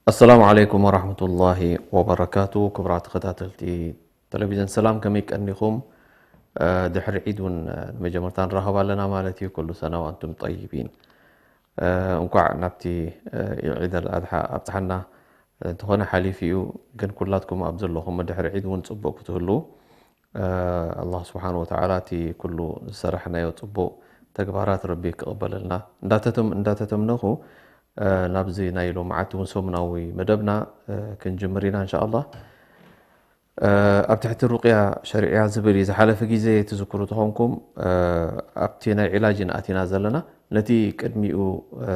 ኣሰላሙ ዓለይኩም ወራህመቱላሂ ወበረካቱ። ክቡራት ተኸታተልቲ ቴሌቪዥን ሰላም፣ ከመይ ቀኒኹም? እ፣ ድሕሪ ዒድ እውን፣ እ፣ ንመጀመርታ ንራኸብ ኣለና ማለት እዩ። ኩሉ ሰና ወኣንቱም ጠይቢን። እ፣ እንኳዕ ናብቲ፣ እ፣ ዒድ ኣልኣድሓ ኣብጽሓና። እንተኾነ ሓሊፉ እዩ፣ ግን ኩላትኩም ኣብ ዘለኹም ድሕሪ ዒድ እውን ጽቡቕ ክትህሉ፣ እ፣ ኣላህ ስብሓን ወተዓላ እቲ ኩሉ ዝሰራሕናዮ ጽቡቕ ተግባራት ረቢ ክቕበለልና እንዳተተም-፣ እንዳተተምነኹ፣ እ፣ ናብዚ ናይ ሎመዓቲ እውን ሰሙናዊ መደብና፣ እ፣ ክንጅምር ኢና እንሻ ኣላህ። እ፣ ኣብ ትሕቲ ሩቅያ ሸሪዕያ ዝብል እዩ። ዝሓለፈ ግዜ ትዝክሩ ተኾንኩም፣ እ፣ ኣብቲ ናይ ዒላጅ ኢና ኣቲና ዘለና። ነቲ ቅድሚኡ፣ እ፣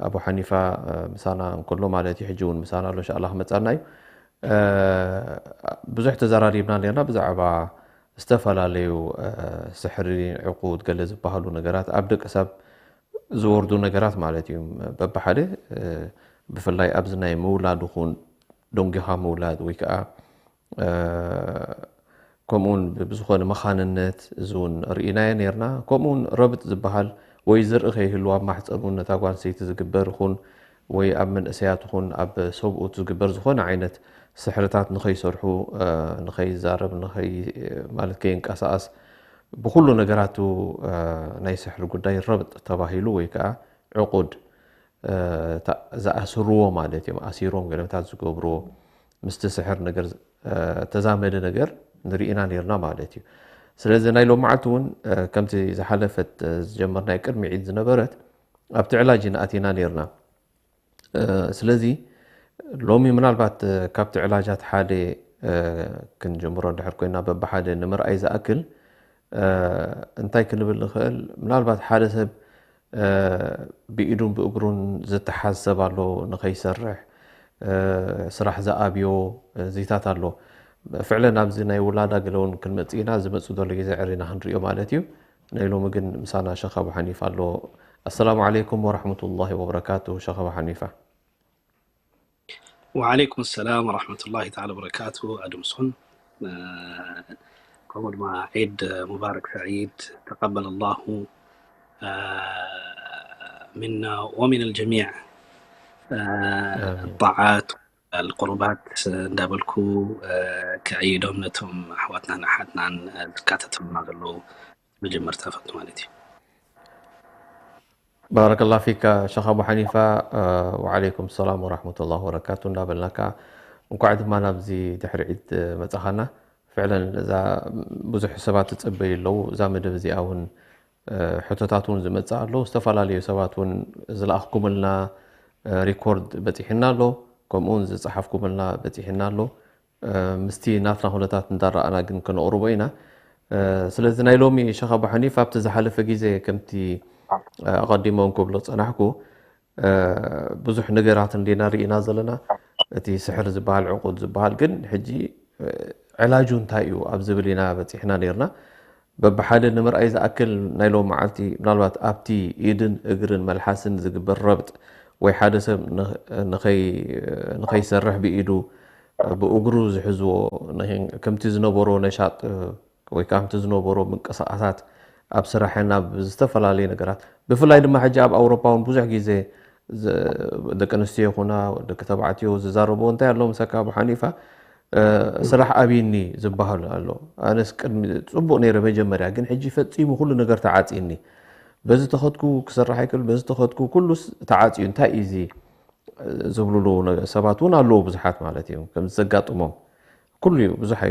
ኣቡ ሓኒፋ፣ እ፣ ምሳና እንከሎ ማለት እዩ፣ ሕጂ እውን ምሳና ኣሎ፣ እንሻ ኣላህ ክመጻና እዩ። እ፣ ብዙሕ ተዘራሪብና ነርና ብዛዕባ ዝተፈላለዩ፣ እ፣ ስሕሪ፣ ዕቁድ፣ ገለ ዝበሃሉ ነገራት ኣብ ደቂ ሰብ ዝወርዱ ነገራት ማለት እዩ። በብሓደ፣ እ፣ ብፍላይ ኣብዚ ናይ ምውላድ ይኹን ደንጊኻ ምውላድ ወይ ከዓ፣ እ፣ ከምኡውን ብዝኾነ መኻንነት እዚ እውን ርኢናዮ ነርና። ከምኡውን ረብጥ ዝበሃል ወይ ዘርኢ ከይህሉ ኣብ ማሕፀን እውን ነታ ጓል ኣንስተይቲ ዝግበር ይኹን ወይ ኣብ መንእሰያት ይኹን ኣብ ሰብኡት ዝግበር ዝኾነ ዓይነት ስሕርታት ንኸይሰርሑ፣ እ፣ ንኸይዛረብ፣ ንኸይ-፣ ማለት ከይንቀሳቐስ ብኹሉ ነገራቱ፣ እ፣ ናይ ስሕሪ ጉዳይ ረብጥ ተባሂሉ ወይ ከዓ ዕቁድ፣ እ፣ ታ-፣ ዝኣስርዎ ማለት እዮም። ኣሲሮም ገለመታት ዝገብርዎ ምስቲ ስሕር ነገር፣ እ፣ ተዛመደ ነገር ንርኢና ነርና ማለት እዩ። ስለዚ ናይ ሎመዓልቲ እውን፣ እ፣ ከምቲ ዝሓለፈት፣ እ፣ ዝጀመርናይ ቅድሚ ዒድ ዝነበረት ኣብቲ ዕላጅ ኢና ኣቲና ነርና። እ፣ ስለዚ ሎሚ ምናልባት፣ እ፣ ካብቲ ዕላጃት ሓደ፣ እ፣ ክንጀምሮ እንድሕር ኮይና በብሓደ ንምርኣይ ዝኣክል፣ እ፣ እንታይ ክንብል ንኽእል? ምናልባት ሓደ ሰብ፣ እ፣ ብኢዱን ብእግሩን ዝተሓዝ ሰብ ኣሎ ንኸይሰርሕ፣ እ፣ ስራሕ ዝኣብዮ፣ እ፣ ዚታት ኣሎ። ፍዕለን ኣብዚ ናይ ውላዳ ገለ እውን ክንመጽእ ኢና፣ ዝመጽእ ዘሎ ግዜ ዕሪና ክንሪኦ ማለት እዩ። ናይ ሎሚ ግን ምሳና ሸኽ ኣቡ ሓኒፋ ኣሎ። ኣሰላሙ ዓለይኩም ወረሕመቱላሂ ወበረካቱ፣ ሸኽ ኣቡ ሓኒፋ። وعليكم السلام ورحمة الله تعالى وبركاته. ኣድምሱን፣ እ፣ ከምኡ ድማ ዒድ ሙባረክ ሰዒድ፣ ተቀበለ ላሁ፣ እ፣ ሚና ወሚን ልጀሚዕ፣ እ፣ ኣሚን። ጣዓት፣ ልቁርባት እንዳበልኩ፣ እ፣ ክዕይዶም ነቶም ኣሕዋትናን ኣሓትናን፣ እ፣ ዝካተቱልና ዘለዉ መጀመርታ ፈቱ ማለት እዩ። ባረከላ ፊካ ሸኽ ኣቡ ሓኒፋ። እ፣ ወዓለይኩም ሰላም ወራሕመቱላሂ ወበረካቱ እንዳበልናካ፣ እንኳዕ ድማ ናብዚ ድሕሪ ዒድ መጻኻና። ፍዕለን እዛ ብዙሕ ሰባት ትጽበዩ ኣለዉ። እዛ መደብ እዚኣ እውን፣ እ፣ ሕቶታት እውን ዝመጽእ ኣሎ። ዝተፈላለዩ ሰባት እውን ዝለኣኽኩምልና፣ እ፣ ሪኮርድ በጺሕና ኣሎ። ከምኡ እውን ዝጸሓፍኩምልና በጺሕና ኣሎ። እ፣ ምስቲ ናትና ኩነታት እንዳረኣና ግን ከነቕርቦ ኢና። እ፣ ስለዚ ናይ ሎሚ ሸኽ ኣቡ ሓኒፍ ኣብቲ ዝሓለፈ ግዜ ከምቲ፣ እ፣ ኣቐዲመ እውን ክብሎ ዝጸናሕኩ፣ እ፣ ብዙሕ ነገራት እንዲና ርኢና ዘለና። እቲ ስሕር ዝበሃል ዕቁድ ዝበሃል ግን ሕጂ፣ እ፣ ዕላጁ እንታይ እዩ ኣብ ዝብል ኢና በጺሕና ነርና። በብሓደ ንምርኣይ ዝኣክል ናይ ሎሚ መዓልቲ ምናልባት ኣብቲ ኢድን እግርን መልሓስን ዝግበር ረብጥ ወይ ሓደ ሰብ ንኽ-፣ ንኸይ-፣ ንኸይሰርሕ ብኢዱ ብእግሩ ዝሕዝዎ ንኺን-፣ ከምቲ ዝነበሮ ነሻጥ ወይ ከምቲ ዝነበሮ ምንቅስቓሳት ኣብ ስራሕን ኣብ ዝተፈላለዩ ነገራት ብፍላይ ድማ ሕጂ ኣብ ኣውሮፓ እውን ብዙሕ ግዜ ዝ-፣ ደቂ ኣንስትዮ ይኹና ደቂ ተባዕትዮ ዝዛረብዎ እንታይ ኣሎ ምሰካ ኣቡ ሓኒፋ፣ እ፣ ስራሕ ኣብይኒ ዝበሃል ኣሎ። ኣነስ ቅድሚ ጽቡቕ ነይረ መጀመርያ፣ ግን ሕጂ ፈጺሙ ኩሉ ነገር ተዓጽዩኒ። በዚ ተኸድኩ ክሰርሕ ኣይክእል፣ በዚ ተኸድኩ ኩሉስ ተዓጽዩ። እንታይ እዩ እዚ? ዝብልሉ ሰባት እውን ኣለዉ ብዙሓት ማለት እዩ። ከም ዘጋጥሞም ኩሉ እዩ ብዙሕ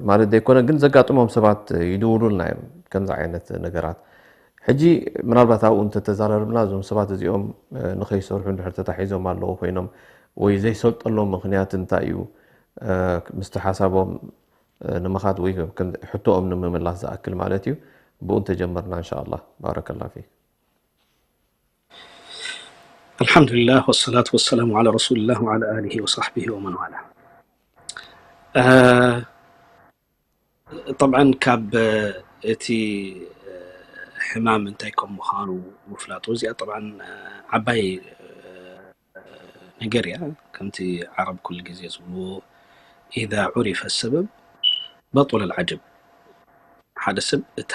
ማለት ዘይኮነ ግን ዘጋጥሞም ሰባት ይድውሉልና እዮም ከምዚ ዓይነት ነገራት። ሕጂ ምናልባት ኣብኡ እንተተዛረርብና እዞም ሰባት እዚኦም ንኸይሰርሑ እንድሕር ተታሒዞም ኣለዉ ኮይኖም ወይ ዘይሰልጠሎም ምኽንያት እንታይ እዩ ምስቲ ሓሳቦም ንምኻድ ወይ ሕቶኦም ንምምላስ ዝኣክል ማለት እዩ። ብኡ እንተጀመርና እንሻ ኣላህ። ባረከላ ፊክ። الحمد لله والصلاة والسلام على رسول الله وعلى آله وصحبه ومن والاه. طبعا ካብ እቲ ሕማም እንታይ ከም ምዃኑ ምፍላጡ እዚኣ طبعا ዓባይ ነገር እያ። ከምቲ ዓረብ ኩሉ ግዜ ዝብልዎ إذا عرف السبب بطل العجب። ሓደ ሰብ እታ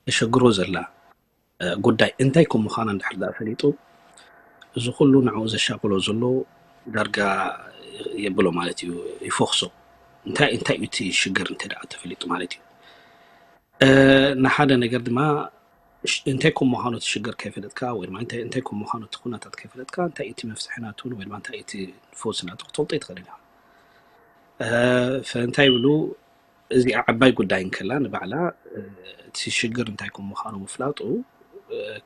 ተሸግሮ ዘላ ጉዳይ እንታይ ከም ምዃና እንድሕር ደኣ ፈሊጡ እዚ ኩሉ ንዕኡ ዘሻቕሎ ዘሎ ዳርጋ የብሎ ማለት እዩ፣ ይፈኽሶ። እንታይ እንታይ እዩ እቲ ሽግር እንተ ደኣ ተፈሊጡ ማለት እዩ። ንሓደ ነገር ድማ እንታይ ከም ምዃኑ እቲ ሽግር ከይፈለጥካ ወይ ድማ እንታይ ከም ምዃኑ እቲ ኩነታት ከይፈለጥካ እንታይ እቲ መፍትሒ ናቱ ወይ ድማ እንታይ እቲ ፈውሲ ናቱ ክትፈልጦ ይትኽእል ኢኻ። እንታይ ይብሉ እዚኣ ዓባይ ጉዳይ እንከላ ንባዕላ እቲ ሽግር እንታይ ከም ምዃኑ ምፍላጡ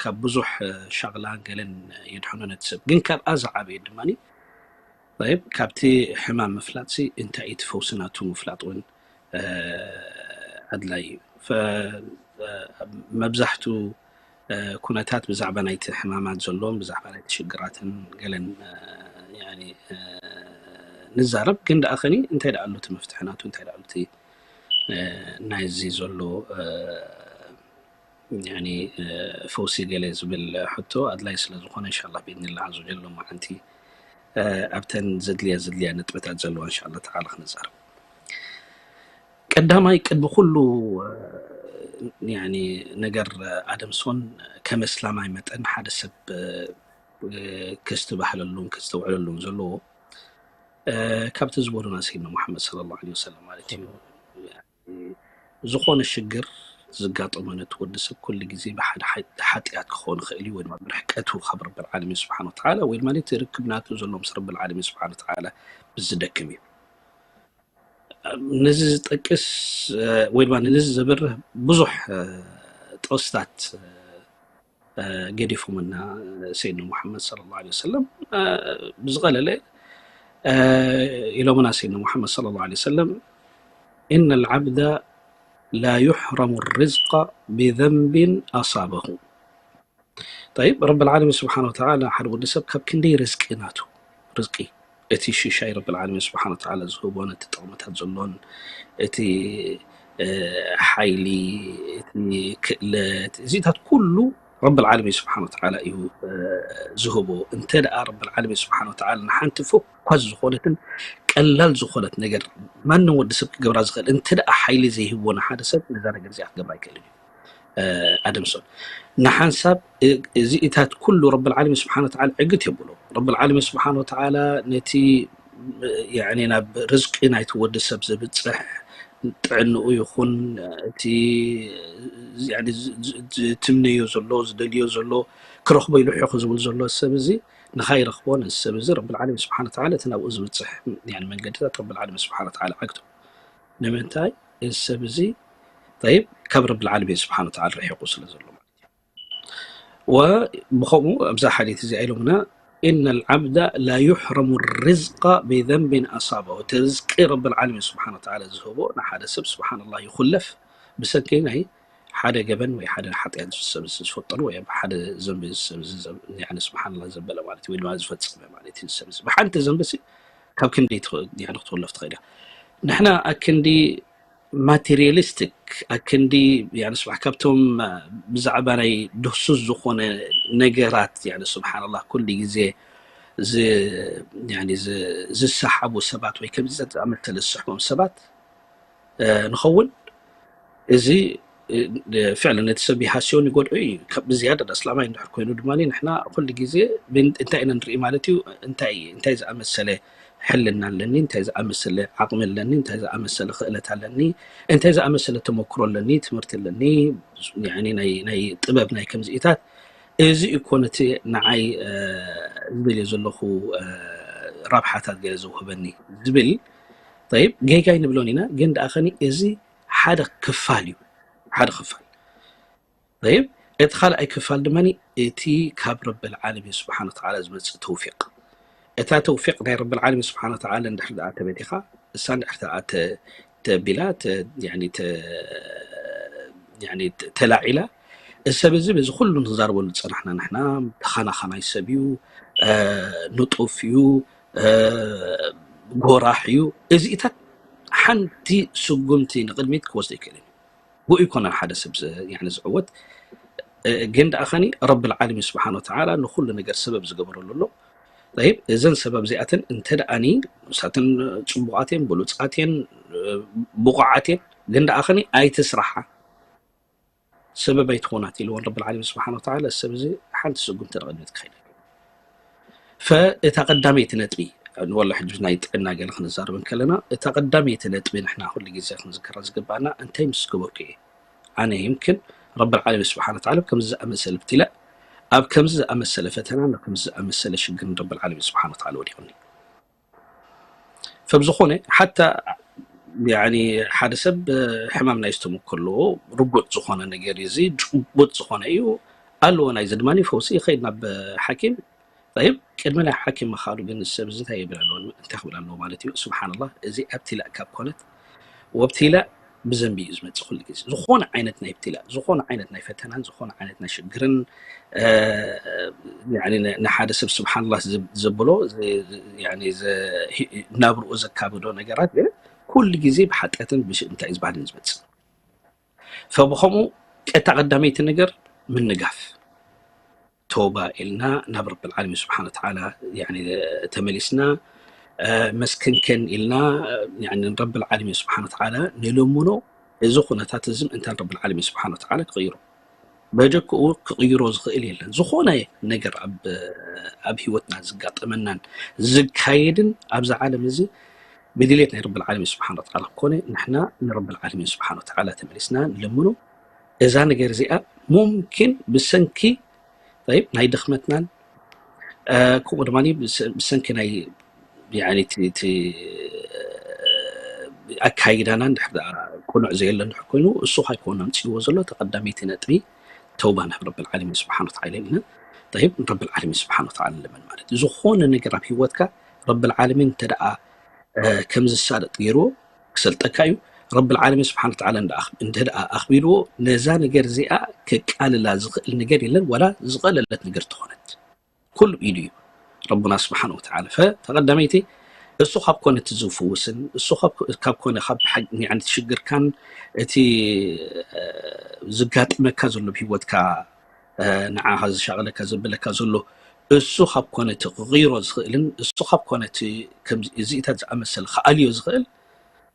ካብ ብዙሕ ሻቕላ ገለን የድሕኖ ነቲ ሰብ። ግን ካብኣ ዝዓበየ ድማ ካብቲ ሕማም ምፍላጥሲ እንታይ እቲ ፈውሲ ናቱ ምፍላጥ እውን ኣድላይ እዩ። መብዛሕቱ ኩነታት ብዛዕባ ናይቲ ሕማማት ዘሎን ብዛዕባ ናይቲ ሽግራትን ገለን ንዛረብ፣ ግን ደኣ ኸኒ እንታይ ደኣ ኣሎ እቲ መፍትሒ ናቱ፣ እንታይ ደኣ ኣሎ እቲ ናይዚ ዘሎ ፈውሲ ገለ ዝብል ሕቶ ኣድላይ ስለ ዝኾነ እንሻላ ብኢድኒላ ዓዘ ወጀል ሎማዓንቲ ኣብተን ዘድልያ ዘድልያ ነጥብታት ዘለዋ እንሻላ ተዓላ ክንዛረብ። ቀዳማይ ቅድሚ ኩሉ ነገር ኣደምሶን ከም እስላማይ መጠን ሓደ ሰብ ከስተባህለሉን ከስተውዕለሉን ዘለዎ ካብቲ ዝበሉና ሰይድና ሙሓመድ ሰለላሁ ዐለይሂ ወሰለም ማለት እዩ። ዝኾነ ሽግር ዝጋጠሞ ነቲ ወዲ ሰብ ኩሉ ግዜ ብሓደ ሓጢኣት ክኸውን ይኽእል እዩ ወይ ድማ ብርሕቀቱ ካብ ረብል ዓለሚን ስብሓን ወተዓላ ወይ ድማ ነቲ ርክብ ናቱ ዘሎ ምስ ረብል ዓለሚን ስብሓን ወተዓላ ብዝደክም እዩ። ነዚ ዝጠቅስ ወይ ድማ ነዚ ዘብርህ ብዙሕ ጥቕስታት ገዲፎምና ሰይድና ሙሓመድ ሰለላሁ ዐለይሂ ወሰለም። ብዝቐለለ ኢሎምና ሰይድና ሙሓመድ ሰለላሁ ዐለይሂ ወሰለም إن العبد لا يحرم الرزق بذنب أصابه። طيب رب العالمين سبحانه وتعالى ሓደ ወዲ ሰብ ካብ ክንደይ ርዝቂ ናቱ ርዝቂ እቲ ሽሻይ ረብል ዓለሚን ስብሓን ወተዓላ ዝህቦ ነቲ ጥቕምታት ዘሎን እቲ ሓይሊ እቲ ክእለት እዚታት ኩሉ ረብል ዓለሚን ስብሓን ወተዓላ እዩ ዝህቦ። እንተ ደኣ ረብል ዓለሚን ስብሓን ወተዓላ ንሓንቲ ፈኳስ ዝኾነትን ቀላል ዝኾነት ነገር ማንም ወዲ ሰብ ክገብራ ዝኽእል እንተ ደኣ ሓይሊ ዘይህቦ ንሓደ ሰብ ነዛ ነገር እዚኣ ክገብራ ኣይክእልን እዩ። ኣደምሶን ንሓንሳብ እዚኢታት ኩሉ ረብል ዓለሚን ስብሓን ወተዓላ ዕግት የብሎ። ረብል ዓለሚን ስብሓን ወተዓላ ነቲ ያኒ ናብ ርዝቂ ናይቲ ወዲ ሰብ ዘብፅሕ ጥዕንኡ ይኹን እቲ ያኒ ዝ- ዝ- ዝትምነዮ ዘሎ ዝደልዮ ዘሎ ክረኽቦ ኢሉ ሕኹ ዝብል ዘሎ ሰብ እዚ ንኻይረኽቦ ነዚ ሰብ እዚ ረብል ዓለሚን ስብሓን ወተዓላ እቲ ናብኡ ዝብፅሕ ያኒ መንገድታት ረብል ዓለሚን ስብሓን ወተዓላ ዓግቶ። ንምንታይ እዚ ሰብ እዚ طيب ካብ ረብል ዓለሚን ስብሓን ወተዓላ ርሒቑ ስለ ዘሎ ማለት እዩ። ወብኸምኡ ኣብዛ ሓዲት እዚኣ ኢሎምና إن العبد لا يحرم الرزق بذنب أصابه። እቲ ርዝቂ ረብል ዓለሚን ስብሓን ወተዓላ ዝህቦ ንሓደ ሰብ ስብሓንላህ ይኹለፍ ብሰንኪ ናይ ሓደ ገበን ወይ ሓደ ሓጢኣት ሰብ ዝፈጠሩ ወይ ኣብ ሓደ ዘንቢ ሰብ ስብሓንላ ዘበለ ማለት ወይ ድማ ዝፈፀመ ማለት እዩ። ሰብ ብሓንቲ ዘንቢ ካብ ክንደይ ክትወለፍ ትኽእል እያ። ንሕና ኣክንዲ ማቴሪያሊስቲክ ኣክንዲ ስባሕ ካብቶም ብዛዕባ ናይ ድህሱስ ዝኾነ ነገራት ስብሓንላ ኩሉ ግዜ ዝሰሓቡ ሰባት ወይ ከምዚ ዝኣመሰለ ዝስሕቦም ሰባት ንኸውን እዚ ፍዕሊ ነቲ ሰብ ይሃስዮን ይጎድኦ እዩ። ብዝያዳ ኣስላማይ እንድሕር ኮይኑ ድማ ንሕና ኩሉ ግዜ እንታይ ኢና ንርኢ ማለት እዩ? እንታይ እንታይ ዝኣመሰለ ሕልና ኣለኒ፣ እንታይ ዝኣመሰለ ዓቕሚ ኣለኒ፣ እንታይ ዝኣመሰለ ክእለት ኣለኒ፣ እንታይ ዝኣመሰለ ተመክሮ ኣለኒ፣ ትምህርቲ ኣለኒ፣ ናይ ጥበብ ናይ ከምዚኢታት እዚ እኮ ነቲ ንዓይ ዝደልዮ ዘለኹ ረብሓታት ገለ ዘውህበኒ ዝብል፣ ጠይብ፣ ጌጋ ኣይንብሎን ኢና፣ ግን ደኣ ኸኒ እዚ ሓደ ክፋል እዩ። ሓደ ክፋል። ጠይብ፣ እቲ ካልኣይ ክፋል ድማ እቲ ካብ ረብል ዓለሚን ስብሓን ወተዓላ ዝመፅእ ተውፊቅ። እታ ተውፊቅ ናይ ረብል ዓለሚን ስብሓን ወተዓላ እንድሕር ደኣ ተበቲኻ፣ እሳ እንድሕር ደኣ ተ-፣ ተቢላ፣ ተ-፣ ያኒ ተ-፣ ያኒ ተ-፣ ተላዒላ፣ እዚ ሰብ እዚ በዚ ኩሉ ንክዛረበሉ ዝፀናሕና ንሕና፣ ተኸናኸናይ ሰብ እዩ፣ እ፣ ንጡፍ እዩ፣ እ፣ ጎራሕ እዩ። እዚኢታት ሓንቲ ስጉምቲ ንቅድሚት ክወስዶ ኣይክእልን እዩ። ብኡ ይኮነን ሓደ ሰብ ዝ-፣ ያኒ ዝዕወት። እ፣ ግን ደኣ ኸኒ ረብል ዓለሚን ስብሓን ወተዓላ ንኹሉ ነገር ሰበብ ዝገበረሉ ኣሎ። ጠይብ፣ እዘን ሰበብ እዚኣተን እንተ ደኣኒ ንሳተን ጽቡቓት እየን፣ ብሉጻት እየን፣ እ፣ ብቑዓት እየን፣ ግን ደኣ ኸኒ ኣይትስራሓ፣ ሰበብ ኣይትኾናት ኢልዎን ረብል ዓለሚን ስብሓን ወተዓላ። እዚ ሰብ እዚ ሓንቲ ስጉምቲ ንቕድሚት ክኸይድ። ፈእታ ቀዳመይቲ ነጥቢ፣ ወላ ሕጂ ናይ ጥዕና ገለ ክንዛረብ እንከለና፣ እታ ቀዳመይቲ ነጥቢ ንሕና ኩሉ ግዜ ክንዝከራ ዝግባኣና፣ እንታይ ምስ ገበርኩ እየ ኣነ ይምክን ረብል ዓለሚን ስብሓን ወተዓላ ኣብ ከምዚ ዝኣመሰለ ብትላእ፣ ኣብ ከምዚ ዝኣመሰለ ፈተና፣ ኣብ ከምዚ ዝኣመሰለ ሽግርን ረብል ዓለሚን ስብሓን ወተዓላ ወዲቑኒ። ፈብዝኾነ ሓታ ያኒ ሓደ ሰብ ሕማም ናይ ዝተመኩ ኣለዎ፣ ርጉጥ ዝኾነ ነገር እዩ፣ እዚ ጭቡጥ ዝኾነ እዩ ኣለዎ። ናይዚ ድማ ፈውሲ ይኸይድ ናብ ሓኪም። ጠይብ፣ ቅድሚ ናይ ሓኪም ምኻዱ ግን ሰብ እዚ እንታይ ይብል ኣለዎ? እንታይ ክብል ኣለዎ ማለት እዩ? ስብሓንላህ፣ እዚ ኣብትላእ ካብ ኮነት፣ ወብትላእ ብዘንቢ እዩ ዝመጽእ። ኩሉ ግዜ ዝኾነ ዓይነት ናይ ብትላእ፣ ዝኾነ ዓይነት ናይ ፈተናን፣ ዝኾነ ዓይነት ናይ ሽግርን፣ እ፣ ያኒ ን-፣ ንሓደ ሰብ ስብሓንላህ ዝ-፣ ዘብሎ፣ ዝ-፣ ዝ-፣ ያኒ ዘ-፣ ሂ-፣ ናብርኡ ዘካብዶ ነገራት ግን ኩሉ ግዜ ብሓጢኣትን ብሽ-፣ እንታይ እዩ ዝበሃል እዩ ዝመጽእ። ፈብኸምኡ ቀታ ቀዳመይቲ ነገር ምንጋፍ። ተውባ ኢልና ናብ ረብል ዓለሚን ስብሓን ወተዓላ፣ ያኒ፣ ተመሊስና፣ እ፣ መስክንክን ኢልና፣ ያኒ፣ ንረብል ዓለሚን ስብሓን ወተዓላ ንልምኖ። እዚ ኩነታት እዚ ምእንታን ረብል ዓለሚን ስብሓን ወተዓላ ክቕይሮ። በጀክኡ ክቕይሮ ዝኽእል የለን። ዝኾነ ነገር ኣብ፣ ኣብ ህይወትና ዝጋጠመናን ዝካየድን ኣብዚ ዓለም እዚ ብድሌት ናይ ረብል ዓለሚን ስብሓን ወተዓላ ክኮነ፣ ንሕና ንረብል ዓለሚን ስብሓን ወተዓላ ተመሊስና ንልምኖ። እዛ ነገር እዚኣ ሙምኪን ብሰንኪ፣ ጠይብ፣ ናይ ድኽመትናን፣ እ፣ ከምኡ ድማ ብሰ-፣ ብሰንኪ ናይ፣ ያኒ፣ እቲ፣ እቲ ኣካይዳና እንድሕር ደኣ ቅኑዕ ዘየለ እንድሕር ኮይኑ፣ እሱ ከይኮነ ኣምፅእዎ ዘሎ ተቐዳመይቲ ነጥቢ ተውባ ናብ ረብል ዓለሚን ስብሓን ወተዓላ ኢልና፣ ጠይብ፣ ረብል ዓለሚን ስብሓን ወተዓላ ንለምን ማለት እዩ። ዝኾነ ነገር ኣብ ህይወትካ ረብል ዓለሚን እንተ ደኣ፣ እ፣ ከም ዝሳለጥ ገይርዎ ክሰልጠካ እዩ። ረብል ዓለሚን ስብሓን ወተዓላ እንደ ኣኽ-፣ እንተ ደኣ ኣኽቢልዎ፣ ነዛ ነገር እዚኣ ከቃልላ ዝኽእል ነገር የለን፣ ዋላ ዝቐለለት ነገር ተኾነት። ኩሉ ኢዱ እዩ ረቡና ስብሓን ወተዓላ። ፈ-፣ ተቐዳመይቲ፣ እሱ ካብ ኮነ እቲ ዝፍውስን፣ እሱ ካብ፣ ካብ ኮነ ካብ ሓ-፣ ያኒ፣ እቲ ሽግርካን እቲ፣ እ፣ ዝጋጥመካ ዘሎ ብህይወትካ፣ እ፣ ንዓኻ ዝሻቕለካ ዘብለካ ዘሎ፣ እሱ ካብ ኮነ እቲ ክቕይሮ ዝኽእልን፣ እሱ ካብ ኮነ እቲ ከምዚ፣ እዚኢታት ዝኣመሰለ ክኣልዮ ዝኽእል፣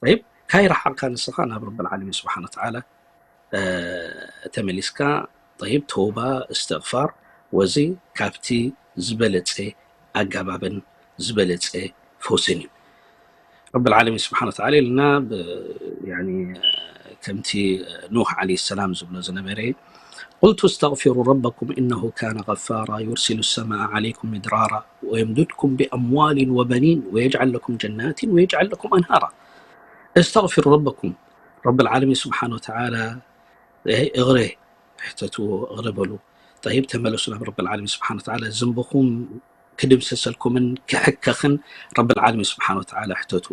ጠይብ፣ ካይረሓቕካ ንስኻ ናብ ረብል ዓለሚን ስብሓን ወተዓላ፣ እ፣ ተመሊስካ፣ ጠይብ፣ ተውባ፣ እስትቕፋር፣ ወዚ ካብቲ ዝበለጸ ኣገባብን ዝበለጸ ፈውስን እዩ። ረብል ዓለሚን ስብሓን ወተዓላ ኢልና ብ-፣ ያኒ፣ ከምቲ ኑህ ዓለይሂ ሰላም ዝብሎ ዝነበረ፣ قلت استغفروا ربكم إنه كان غفارا يرسل السماء عليكم مدرارا ويمددكم بأموال وبنين ويجعل لكم جنات ويجعل لكم أنهارا. استغفروا ربكم. ረብል ዓለሚን ስብሓን ወተዓላ፣ እ፣ እግረ ሕተትዎ፣ እግረ በሉ። ጠይብ፣ ተመለሱ ናብ ረብል ዓለሚን ስብሓን ወተዓላ። ዝንብኹም ክድምሰሰልኩምን ክሕከኽን ረብል ዓለሚን ስብሓን ወተዓላ ሕተቱ።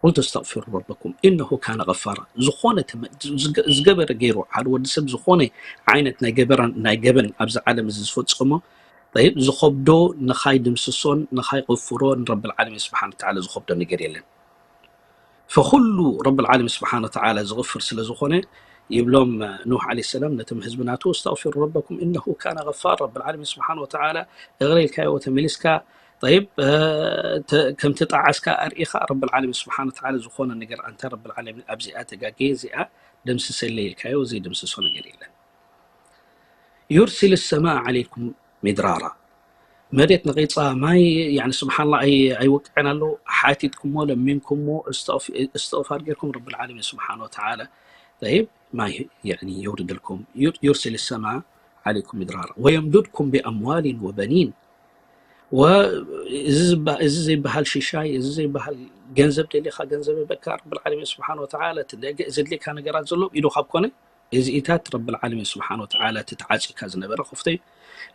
قلت استغفروا ربكم إنه كان غفارا። ዝኾነ ተመ-፣ ዝገ-፣ ዝገበረ ገይሩ፣ ሓደ ወዲ ሰብ ዝኾነ ዓይነት ናይ ገበረ-፣ ናይ ገበን ኣብዚ ዓለም እዚ ዝፈጸሞ፣ ጠይብ፣ ዝኸብዶ ንኻይ ድምስሶን ንኻይ ቕፍሮ ንረብል ዓለሚን ስብሓን ወተዓላ ዝኸብዶ ነገር የለን። ፈኹሉ ረብል ዓለሚን ስብሓን ወተዓላ ዝቕፍር ስለ ዝኾነ፣ ይብሎም ኑህ ዓለይሂ ሰላም ነቶም ህዝቢ ናቱ፣ استغفروا ربكم إنه كان غفارا። ረብል ዓለሚን ስብሓን ወተዓላ እግረ ኢልካዮ ተመሊስካ፣ ጠይብ፣ እ፣ ተ-፣ ከምቲ ጣዓስካ ኣርኢኻ፣ ረብል ዓለሚን ስብሓን ወተዓላ ዝኾነ ነገር፣ ኣንታ ረብል ዓለሚን ኣብዚኣ ተጋግየ፣ እዚኣ ደምስሰለይ ኢልካዮ፣ ዘይድምስሶ ነገር የለን። يرسل السماء عليكم مدرارا። መሬት ነቒጻ ማይ፣ ያኒ፣ ስብሓንላ፣ ኣይ-፣ ኣይወቅዕን ኣሎ። ሓቲትኩሞ፣ ለሚንኩሞ፣ እስተፍ-፣ እስትቕፋር ጌርኩም፣ ረብል ዓለሚን ስብሓን ወተዓላ፣ ጠይብ፣ ማይ፣ ያኒ፣ የውርደልኩም። ዩ-፣ يرسل السماء عليكم مدرارا ويمددكم بأموال وبنين و እዚ ዝበ- እዚ ዘይበሃል ሽሻይ እዚ ዘይበሃል ገንዘብ ደሊኻ ገንዘብ በካ ረብል ዓለሚን ስብሓን ወተዓላ እቲ ደገ ዘድልየካ ነገራት ዘሎ ኢዱ ካብ ኮነ እዚኢታት ረብል ዓለሚን ስብሓን ወተዓላ እቲ ተዓፂካ ዝነበረ ክፍቶ እዩ።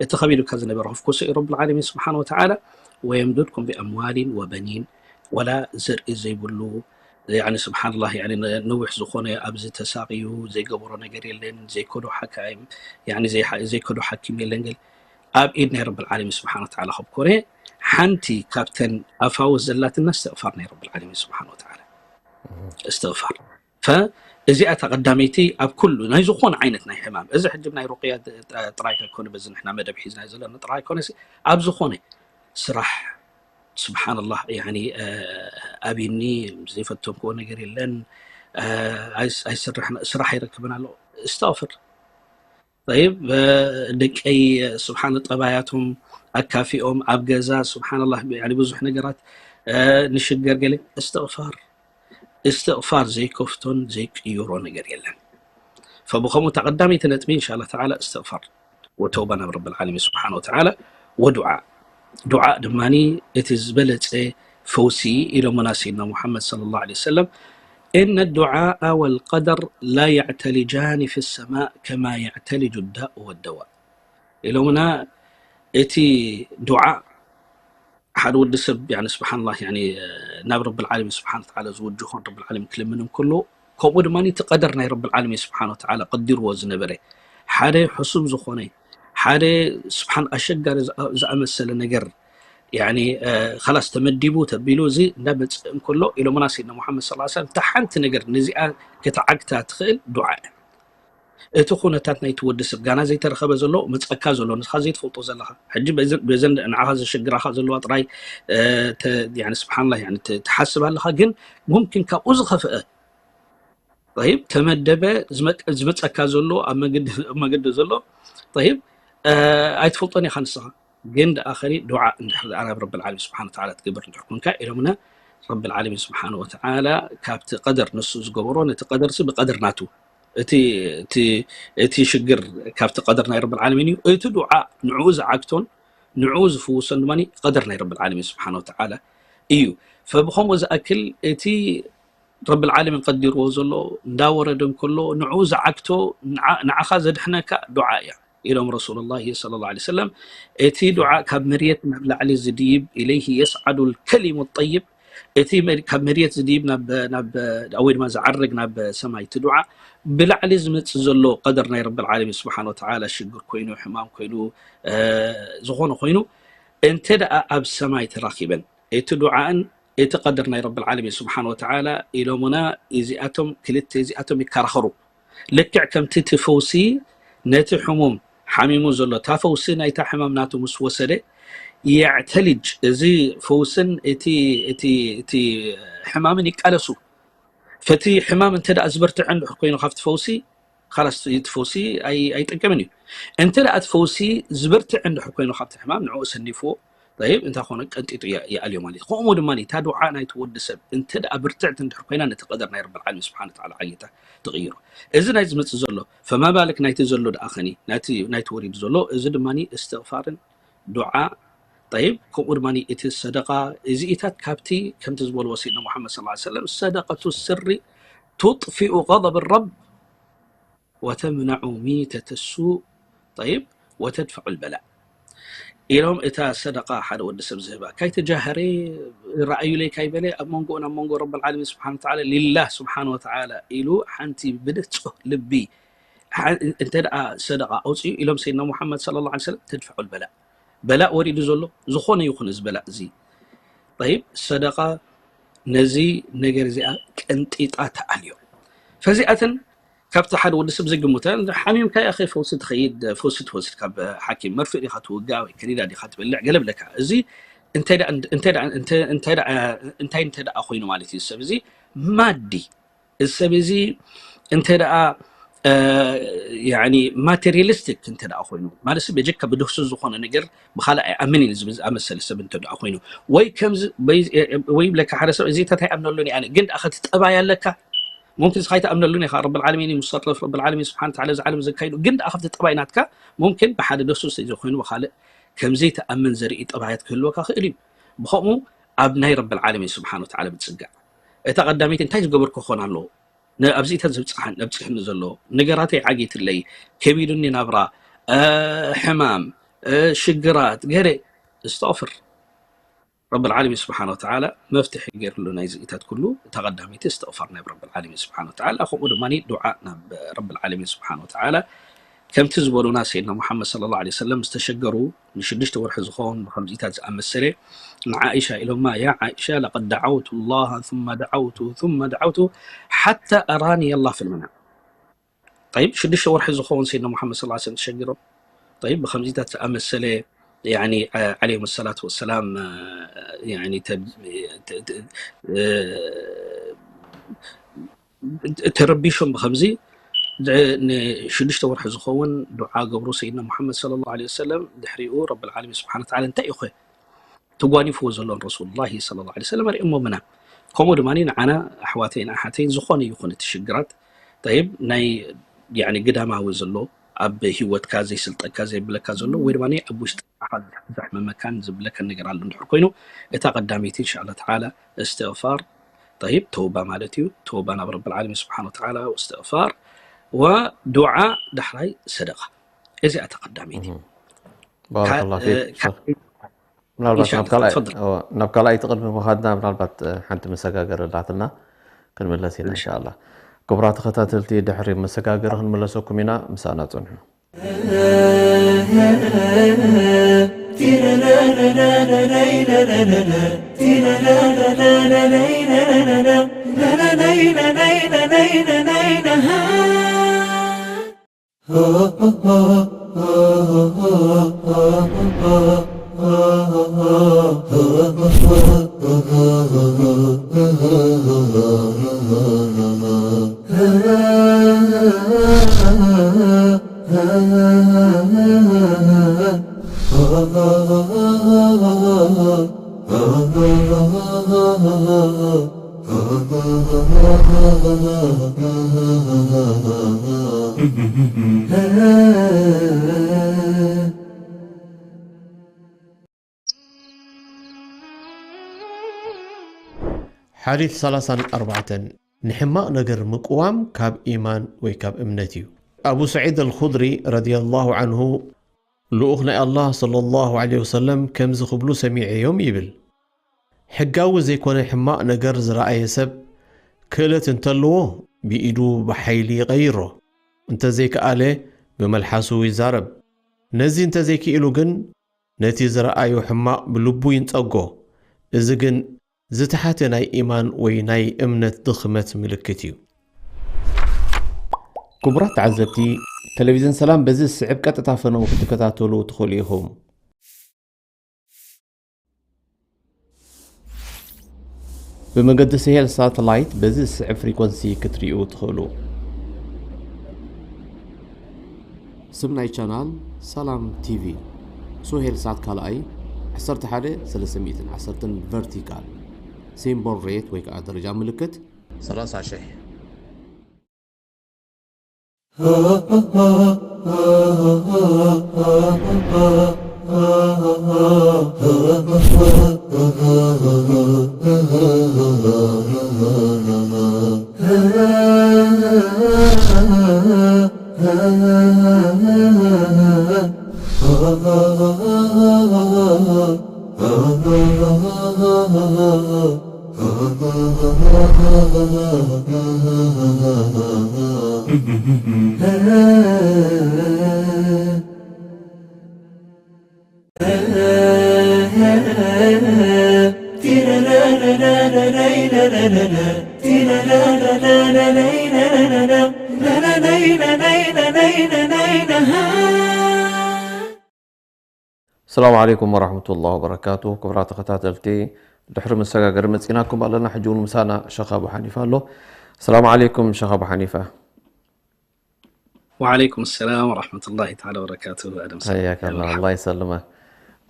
እቲ ከቢዱካ ዝነበረ ክፍኮሶ እዩ ረብል ዓለሚን ስብሓን ወተዓላ። ويمددكم بأموال وبنين ولا ዘርኢ ዘይብሉ يعني سبحان الله يعني ነዊሕ ዝኾነ ኣብዚ ተሳቕዩ ዘይገበሮ ነገር የለን ዘይከዶ ሓካይም يعني ዘይከዶ ሓኪም የለን ገል ኣብ ኢድ ናይ ረብል ዓለሚን ስብሓን ወተዓላ ከብ ኮነ ሓንቲ ካብተን ኣፋውስ ዘላትና እስትቕፋር ናይ ረብል ዓለሚን ስብሓን ወተዓላ እስትቕፋር ፈእዚኣ እታ ቀዳመይቲ ኣብ ኩሉ ናይ ዝኾነ ዓይነት ናይ ሕማም እዚ ሕጂ ናይ ሩቅያ ጥራይ ከይኮነ በዚ ንሕና መደብ ሒዝና ዘለና ጥራይ ኣይኮነ ኣብ ዝኾነ ስራሕ ስብሓንላህ ያኒ ኣብኒ ዘይፈተንክዎ ነገር የለን ኣይስርሕን ስራሕ ይረክብን ኣሎ እስተቕፍር طيب ደቀይ ስብሓን ጠባያቶም ኣካፊኦም ኣብ ገዛ ስብሓንላህ ያኒ ብዙሕ ነገራት ንሽገር ገለ እስትቕፋር እስትቕፋር ዘይከፍቶን ዘይቅይሮ ነገር የለን ፈብኸምኡ ተቐዳመይቲ ነጥቢ እንሻላ ተዓላ እስትቕፋር ወተውባ ናብ ረብል ዓለሚን ስብሓን ወተዓላ ወዱዓ ዱዓ ድማ እቲ ዝበለፀ ፈውሲ ኢሎምና ሰይድና ሙሓመድ صلى الله عليه وسلم إن الدعاء والقدر لا يعتلجان في السماء كما يعتلج الداء والدواء ኢሎምና እቲ ዱዓ ሓደ ወዲ ሰብ ስብሓንላ ናብ ረብል ዓለሚን ስብሓን ተዓላ ዝውጅኾን ረብል ዓለሚን ክልምን እንከሎ ከምኡ ድማ እቲ ቀደር ናይ ረብል ዓለሚን ስብሓን ወተዓላ ቀዲርዎ ዝነበረ ሓደ ሕሱም ዝኾነ ሓደ ስብሓን ኣሸጋሪ ዝኣመሰለ ነገር ካላስ ተመዲቡ ተቢሉ እዚ እንዳመፅእ እንከሎ ኢሎምና ሰይድና ሙሓመድ ስ ሰለም እታ ሓንቲ ነገር ነዚኣ ክትዓግታ ትኽእል ዱዓ እያ እቲ ኩነታት ናይቲ ወዲ ሰብ ጋና ዘይተረኸበ ዘሎ መፀካ ዘሎ ንስኻ ዘይትፈልጦ ዘለኻ ሕጂ በዘን ንዓኻ ዘሸግራኻ ዘለዋ ጥራይ ስብሓንላ ትሓስብ ኣለኻ ግን ሙምኪን ካብኡ ዝኸፍአ ይብ ተመደበ ዝመፀካ ዘሎ ኣብ መገዲ ዘሎ ይብ ኣይትፈልጦን ኢኻ ንስኻ ግን ደኣ ኸኒ ዱዓ እንድሕር ደኣ ናብ ረብል ዓለሚን ስብሓን ወተዓላ ትገብር እንድሕር ኮንካ ኢሎምና ረብል ዓለሚን ስብሓን ወተዓላ ካብቲ ቀደር ንሱ ዝገበሮ ነቲ ቀደር ሲ ብቀደር ናቱ እቲ እቲ እቲ ሽግር ካብቲ ቀደር ናይ ረብል ዓለሚን እዩ እቲ ዱዓ ንዕኡ ዝዓግቶን ንዕኡ ዝፍውሶን ድማ ቀደር ናይ ረብል ዓለሚን ስብሓን ወተዓላ እዩ ፈብኸምኡ ዝኣክል እቲ ረብል ዓለሚን ቀዲርዎ ዘሎ እንዳወረደ እንከሎ ንዕኡ ዝዓግቶ ንዓኻ ዘድሕነካ ዱዓ እያ ኢሎም ረሱሉላሂ ሰለላሁ ዐለይሂ ወሰለም እቲ ዱዓ ካብ መርየት ናብ ላዕሊ ዝድይብ ኢለይሂ የስዓዱ ልከሊሙ ጠይብ እቲ ካብ መርየት ዝድይብ ናብ ናብ ወይ ድማ ዝዓርግ ናብ ሰማይ እቲ ዱዓ ብላዕሊ ዝመፅእ ዘሎ ቀደር ናይ ረብል ዓለሚን ስብሓን ወተዓላ ሽግር ኮይኑ ሕማም ኮይኑ ዝኾነ ኮይኑ እንተ ደኣ ኣብ ሰማይ ተራኺበን እቲ ዱዓእን እቲ ቀደር ናይ ረብል ዓለሚን ስብሓን ወተዓላ ኢሎምና እዚኣቶም ክልተ እዚኣቶም ይከራኸሩ ልክዕ ከምቲ እቲ ፈውሲ ነቲ ሕሙም ሓሚሙ ዘሎ እታ ፈውሲ ናይታ ሕማም ናቱ ምስ ወሰደ የዕተልጅ እዚ ፈውስን እቲ እቲ እቲ ሕማምን ይቃለሱ ፈቲ ሕማም እንተ ደኣ ዝበርትዐ እንድሕር ኮይኑ ካብቲ ፈውሲ ካላስ እቲ ፈውሲ ኣይጠቅምን እዩ እንተ ደኣ እቲ ፈውሲ ዝበርትዐ እንድሕር ኮይኑ ካብቲ ሕማም ንዕኡ ሰኒፍዎ ይብ እንታይ ኮነ ቀንጢጡ ይኣልዮ ማለት ከምኡ ድማ እታ ዱዓ ናይቲ ወዲ ሰብ እንተ ደኣ ብርትዕቲ እንድሕር ኮይና ነቲ ቀደር ናይ ረብል ዓለሚን ስብሓን ወተዓላ ዓጊታ ትቕይሮ እዚ ናይ ዝመፅእ ዘሎ ፈማ ባልክ ናይቲ ዘሎ ደኣ ኸኒ ናይቲ ወሪዱ ዘሎ እዚ ድማ እስትቕፋርን ዱዓ ጠይብ ከምኡ ድማ እቲ ሰደቃ እዚኢታት ካብቲ ከምቲ ዝበልዎ ሰይድና ሙሓመድ ስ ሰለም ሰደቀቱ ስሪ ቱጥፊኡ غضب الرب وتمنع ميتة السوء طيب وتدفع البلاء ኢሎም እታ ሰደቃ ሓደ ወዲ ሰብ ዝህባ ካይተጃህረ ረኣዩለይ ካይበለ ኣብ መንጎኡን ኣብ መንጎ ረብ ዓለሚን ስብሓን ወተዓላ ሊላህ ስብሓን ወተዓላ ኢሉ ሓንቲ ብንፁህ ልቢ እንተ ደኣ ሰደቃ ኣውፅኡ ኢሎም ሰይድና ሙሓመድ صلى الله عليه وسلم تدفع البلاء በላእ ወሪዱ ዘሎ ዝኾነ ይኹን እዚ በላእ እዚ ይብ ሰደቃ ነዚ ነገር እዚኣ ቀንጢጣ ተኣልዮ ፈዚኣተን ካብቲ ሓደ ወዲ ሰብ ዝግምተ ሓሚምካ ያኸ ፈውሲ ትኸይድ ፈውሲ ትወስድ ካብ ሓኪም መርፍእ ዲኻ ትውጋ ወይ ከኒዳ ዲኻ ትበልዕ ገለ ብለካ እዚ እንታይ እንታይ እንተ ደኣ ኮይኑ ማለት እዩ ሰብ እዚ ማዲ እዚ ሰብ እዚ እንተ ደኣ ማቴሪያሊስቲክ እንተ ደኣ ኮይኑ ማለት በጀካ ብድህሱ ዝኾነ ነገር ብካልእ ኣይኣምን እዩ ዝብል ዝኣመሰለ ሰብ እንተ ደኣ ኮይኑ ወይ ከምዚ ወይ ብለካ ሓደ ሰብ እዚታት ኣይኣምነሉን እየ ግን ደኣ ከትጠባይ ኣለካ ሙምኪን ንስኻ ኣይትኣምነሉን ኢኻ። ረብል ዓለሚን እዩ ሙሰርፍ፣ ረብል ዓለሚን ስብሓን ተዓላ እዚ ዓለም ዘካይዱ። ግን ደኣ ካብቲ ጠባይ ናትካ ሙምኪን ብሓደ ደሱ ዘይኮይኑ ብኻልእ ከም ዘይትኣምን ዘርኢ ጠባያት ክህልወካ ክእል እዩ። ብኸምኡ ኣብ ናይ ረብል ዓለሚን ስብሓን ወተዓላ ምጽጋዕ። እታ ቀዳመይቲ እንታይ ዝገበርኩ ክኾን ኣለዎ? ነ-፣ ኣብዚእታት ዘብጽሓን-፣ ዘብጽሕኒ ዘሎ ነገራተይ ዓጊትለይ፣ ከቢዱኒ ናብራ፣ እ፣ ሕማም፣ እ፣ ሽግራት፣ ገለ እስተቕፍር። ረብል ዓለሚን ስብሓን ወተዓላ መፍትሒ ገይርሉ ናይዚ ኢታት ኩሉ፣ እታ ቀዳመይቲ እስትቕፋር ናይ ረብል ዓለሚን ስብሓን ወተዓላ፣ ከምኡ ድማ ዱዓ ናብ ረብል ዓለሚን ስብሓን ወተዓላ። ከምቲ ዝበሉና ሰይድና ሙሓመድ ሰለላሁ ዐለይሂ ወሰለም ዝተሸገሩ ንሽዱሽተ ወርሒ ዝኸውን ብኸምዚታት ዝኣመሰለ፣ ንዓኢሻ ኢሎማ፣ ያ ዓኢሻ ለቀድ ደዓውቱ ላሃ ثم ደዓውቱ ثم ደዓውቱ ሓታ ኣራኒ ላህ ፊል መናም። ጠይብ፣ ሽዱሽተ ወርሒ ዝኸውን ሰይድና ሙሓመድ ሰለላሁ ዐለይሂ ወሰለም ተሸጊሮም። ጠይብ፣ ብኸምዚታት ዝኣመሰለ፣ ያኒ፣ ዐ-፣ ዐለይሂም ሰላቱ ወሰላም፣ እ፣ ያኒ፣ ተ-፣ ተ-፣ ተ-፣ እ፣ ተረቢሾም ብኸምዚ ድ-፣ ንሽዱሽተ ወርሒ ዝኸውን ዱዓ ገብሩ ሰይድና ሙሓመድ ሰለላሁ ዐለይሂ ወሰለም። ድሕሪኡ ረብል ዓለሚን ስብሓነ ወተዓላ እንታይ እዩ ኸ ተጓኒፍዎ ዘሎን ረሱሉላሂ ሰለላሁ ዐለይሂ ወሰለም ኣርእዮሞምና። ከምኡ ድማ ንዓና ኣሕዋተይን ኣሓተይን ዝኾነ ይኹን እቲ ሽግራት፣ ጠይብ፣ ናይ፣ ያኒ፣ ግዳማዊ ዘሎ ኣብ ህይወትካ ዘይስልጠካ ዘየብለካ ዘሎ፣ ወይ ድማ ኣብ ውሽጥኻ ዘሕመመካን ዝብለካን ነገር ኣሎ እንድሕር ኮይኑ፣ እታ ቀዳመይቲ እንሻላ ተዓላ እስትግፋር፣ ጠይብ፣ ተውባ ማለት እዩ። ተውባ ናብ ረብል ዓለሚን ስብሓነ ወተዓላ፣ ወእስትግፋር፣ ወዱዓ፣ ዳሕራይ ሰደቃ። እዚኣ እታ ቀዳመይቲ። እህ። ባረከላሁ ካ-፣ ፊክ፣ እ፣ ሸኽ። ካ-፣ ምናልባት ኢንሻላህ፣ ናብ ካልኣይ፣ ተፈደል። እወ፣ ናብ ካልኣይቲ ቅድሚ ምኻድና ምናልባት፣ እ፣ ሓንቲ መሰጋገሪ ኣላትና፣ ክንምለስ ኢና ኢንሻላህ። ኢንሻላህ። ክቡራት ተኸታተልቲ፣ ድሕሪ መሰጋገሪ ክንምለሰኩም ኢና፣ ምሳና ጽንሑ። ሓዲት ሰላሳን ኣርባዕተን፣ ንሕማቕ ነገር ምቅዋም ካብ ኢማን ወይ ካብ እምነት እዩ። ኣቡ ሰዒድ ኣልኹድሪ ረዲየላሁ ዐንሁ፣ ልኡኽ ናይ ኣላህ ሰለላሁ ዐለይሂ ወሰለም ከምዚ ክብሉ ሰሚዐዮም ይብል፣ ሕጋዊ ዘይኮነ ሕማቕ ነገር ዝረኣየ ሰብ ክእለት እንተለዎ ብኢዱ ብሓይሊ ይቐይሮ፣ እንተዘይከኣለ ብመልሓሱ ይዛረብ። ነዚ እንተዘይክኢሉ ግን ነቲ ዝረኣዮ ሕማቕ ብልቡ ይንጸጎ። እዚ ግን ዝተሓተ ናይ ኢማን ወይ ናይ እምነት ድኽመት ምልክት እዩ። ክቡራት ተዓዘብቲ፣ ቴሌቪዝን ሰላም በዚ ዝስዕብ ቀጥታ ፈነው ክትከታተሉ ትኽእሉ ኢኹም። ብመገዲ ስሄል ሳተላይት በዚ ዝስዕብ ፍሪኮንሲ ክትርእዩ ትኽእሉ። ስም ናይ ቻናል ሰላም ቲቪ፣ ሶሄል ሳት ካልኣይ፣ ዓሰርተ ሓደ ሰለስተ ሚእትን ዓሰርተን ቨርቲካል፣ ሲምቦል ሬት ወይ ከዓ ደረጃ ምልክት ሰላሳ ሺሕ። ሰላም ዓለይኩም ወራህመቱላሂ ወበረካቱ። ክቡራት ተኸታተልቲ፣ ድሕሪ መሰጋገሪ መጺናኩም ኣለና። ሕጂ እውን ምሳና ሸኽ ኣቡ ሓኒፋ ኣሎ። ሰላም ዓለይኩም ሸኽ ኣቡ ሓኒፋ። ወዓለይኩም ሰላም ወራህመቱላሂ ተዓላ ወበረካቱ። ኣደም ሰላም። ሓያከ ኣላህ፣ ኣላህ ይሰልመ።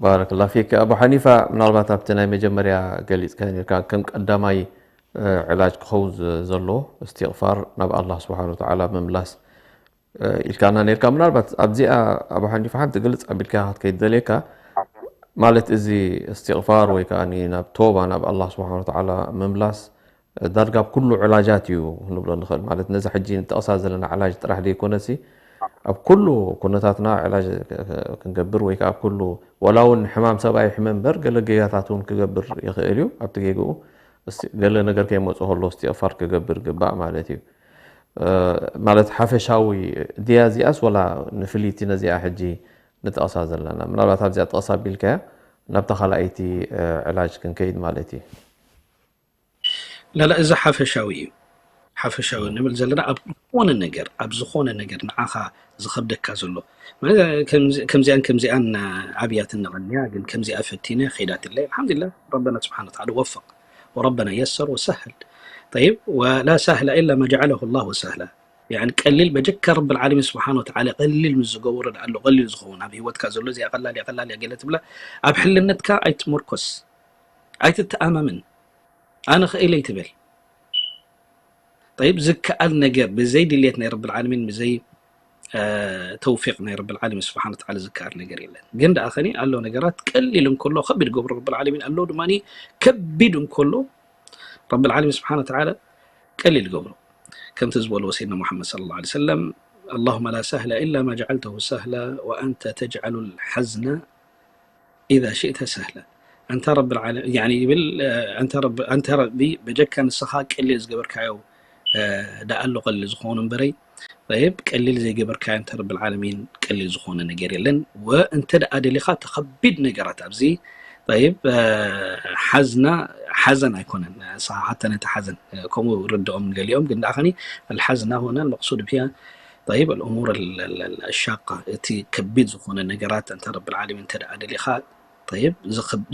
ባረከላህ ፊክ። ኣቡ ሓኒፋ፣ ምናልባት ኣብቲ ናይ መጀመርያ ገሊጽካ ነርካ፣ ከም ቀዳማይ ዕላጅ ክኸውን ዘለዎ እስትቕፋር ናብ ኣላህ ስብሓን ወተዓላ ምምላስ ኢልካና ነርካ። ምናልባት ኣብዚኣ ኣብ ሓኒፍ ሓንቲ ግልጽ ኣቢልካ ክትከይድ ደልየካ ማለት እዚ እስትቕፋር ወይ ከዓ ናብ ቶባ ናብ ኣላህ ስብሓን ወተዓላ ምምላስ ዳርጋ ኣብ ኩሉ ዕላጃት እዩ ንብሎ ንኽእል። ማለት ነዚ ሕጂ ንጠቕሳ ዘለና ዕላጅ ጥራሕ ዘይኮነሲ ኣብ ኩሉ ኩነታትና ዕላጅ ክንገብር ወይ ከዓ ኣብ ኩሉ ዋላ እውን ሕማም ሰብኣይ ሕመም እምበር ገለ ጌጋታት እውን ክገብር ይኽእል እዩ። ኣብቲ ጌግኡ ገለ ነገር ከይመፅኦ ከሎ እስትቕፋር ክገብር ግባእ ማለት እዩ። ማለት ሓፈሻዊ ድያ እዚኣስ ወላ ንፍልይቲ ነዚኣ ሕጂ ንጠቕሳ ዘለና? ምናልባት ኣብዚኣ ጠቕሳ ኣቢልካያ ናብታ ካልኣይቲ ዕላጅ ክንከይድ ማለት እዩ። ላላ እዚ ሓፈሻዊ እዩ። ሓፈሻዊ ንብል ዘለና ኣብ ዝኾነ ነገር ኣብ ዝኾነ ነገር ንዓኻ ዝኸብደካ ዘሎ ከምዚኣን ከምዚኣን ኣብያትን ነቐንያ ግን ከምዚኣ ፈቲነ ከይዳትለይ ኣልሓምዱሊላህ ረበና ስብሓን ወተዓላ ወፈቕ ወረበና የሰር ወሰህል طيب ولا سهل إلا ما جعله الله سهلا يعني ቀሊል በጀካ ረብ العالمين ስብሓን ወተዓላ ቀሊል ምስ ዝገበሮ ደኣ ኣሎ ቀሊል ዝኸውን ኣብ ህይወትካ ዘሎ እዚኣ ቀላል እያ ቀላል እያ ገለ ትብላ ኣብ ሕልነትካ ኣይትመርኮስ ኣይትተኣማመን ኣነ ኽእል ኣይትበል طيب ዝከኣል ነገር ብዘይ ድልየት ናይ ረብ العالمين ብዘይ ተውፊቅ ናይ ረብ العالمين ስብሓን ወተዓላ ዝከኣል ነገር የለን ግን ደኣ ኸኒ ኣሎ ነገራት ቀሊል እንከሎ ከቢድ ገብሮ ረብ العالمين ኣሎ ድማ ከቢድ እንከሎ ረብ العالمين ስብሓን ወተዓላ ቀሊል ገብሮ ከምቲ ዝበልዎ ሰይድና ሙሓመድ صلى الله عليه وسلم اللهم لا سهل إلا ما جعلته سهلا وأنت تجعل الحزن إذا شئت سهلا أنت رب العالمين يعني يبل أنت رب أنت ربي بجكا نسخا قليل زغبركايو دألو قليل زخون بري طيب قليل زي غبركايو أنت رب العالمين قليل زخون نجر يلن وأنت دأدلخا تخبيد نجرات أبزي طيب ሓዝና ሓዘን ኣይኮነን ሓታ ነቲ ሓዘን ከምኡ ርድኦም ገሊኦም ግን ደኣ ኸኒ الحزن هنا المقصود بها طيب الأمور الشاقة እቲ ከቢድ ዝኾነ ነገራት እንተ ረብ العالمين እንተ ደኣ ደሊኻ طيب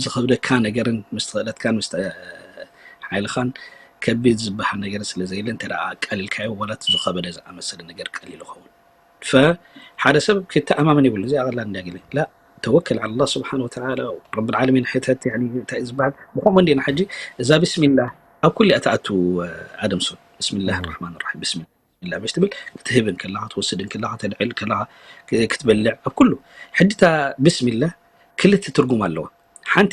ዝኸብደካ ነገርን ምስ ትኽእለትካን ምስ ሓይልኻን ከቢድ ዝበሃል ነገር ስለ ዘየለ እንተ ደኣ ቀሊልካዮ ወላ እቲ ዝኸበደ ዝኣመሰለ ነገር ቀሊል ይኸውን فሓደ ሰብ ክተኣማመን የብሉ እዚኣ ቀላል እንዲያ ገለ ላ ተወከል على الله سبحانه وتعالى رب العالمين ሕተት يعني እንታይ እዩ ዝበሃል ብኸምኡ እንዲና ሕጂ እዛ ብስሚላህ ኣብ ኩሉ እያ ትኣቱ ኣደምሶን ብስሚላህ ራሕማን ራሒም ብስሚላ ብስሚላ መሽ ትብል ክትህብ እንከለኻ ትወስድ እንከለኻ ተድዕል እንከለኻ ክትበልዕ ኣብ ኩሉ ሕጂ እታ ብስሚላህ ክልተ ትርጉም ኣለዋ ሓንቲ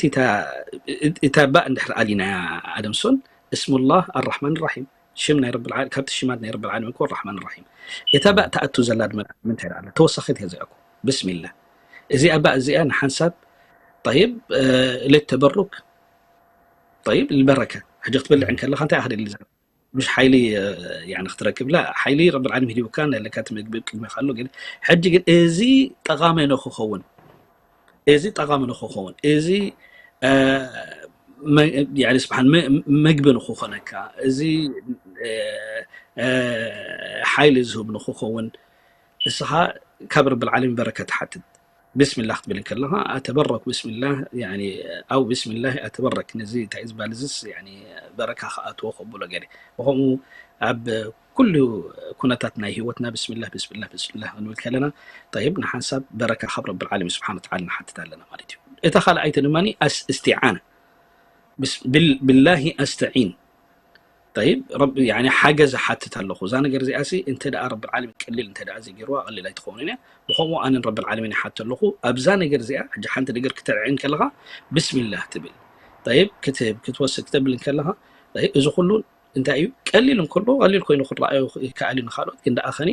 እታ ባእ እንድሕር ኣሊናያ ኣደምሶን እስሙላህ ኣራሕማን ራሒም ሽም ናይ ረብ العالمين ካብቲ ሽማት ናይ ረብ العالمين እኮ الرحمن الرحيم እታ ባእ ትኣቱ ዘላ ድማ ምንታይ ደኣ ተወሳኺት እያ እዚኣ እኮ ብስሚላ እዚኣ ባእ እዚኣ ንሓንሳብ طيب للتبرك طيب البركة ሕጂ ክትበልዕ እንከለኻ እንታይ ኣኽደሊ مش ሓይሊ يعني ክትረክብ ላ ሓይሊ ረብ العالمين ሂብካ ኣለካ እቲ ምግቢ ቅድሜኻ ኣሎ ግን ሕጂ ግን እዚ ጠቓሚ ንክኸውን እዚ ጠቓሚ ንክኸውን እዚ ስብሓን መግቢ ንክኾነካ እዚ ሓይሊ ዝህብ ንክኸውን እስኻ ካብ ረብ العالمين በረከት ሓትት ብስሚላህ ክትብል ከለኻ ኣተበረክ ብስሚላህ ኣው ብስሚላህ ኣተበረክ ነዚ እንታይ ዝበሃል እዚስ በረካ ክኣትዎ ከብሎ ገለ ብከምኡ ኣብ ኩሉ ኩነታት ናይ ህይወትና ብስሚላህ ብስሚላህ ብስሚላህ ክንብል ከለና طيب ንሓንሳብ በረካ ካብ ረብ العالمين ስብሓን ወተዓላ ንሓትት ኣለና ማለት እዩ እታ ካልኣይቲ ድማ እስትዓና بالله أستعين طيب رب يعني ሓገዝ ሓትት ኣለኹ እዛ ነገር እዚኣ ሲ እንተ ደኣ ረብ العالمين ቀሊል እንተ ደኣ ዘይገርዋ ቀሊል ኣይትኸውን እያ ብኸምኡ ኣነን ረብ العالمين ይሓት ኣለኹ ኣብዛ ነገር እዚኣ ሕጂ ሓንቲ ነገር ክትዕዕን ከለኻ ብስሚላህ ትብል طيب ክትህብ ክትወስድ ክተብል ከለኻ እዚ ኩሉ እንታይ እዩ ቀሊል እንከሎ ቀሊል ኮይኑ ክረኣዮ ይከኣል እዩ ንካልኦት ግን ደኣ ኸኒ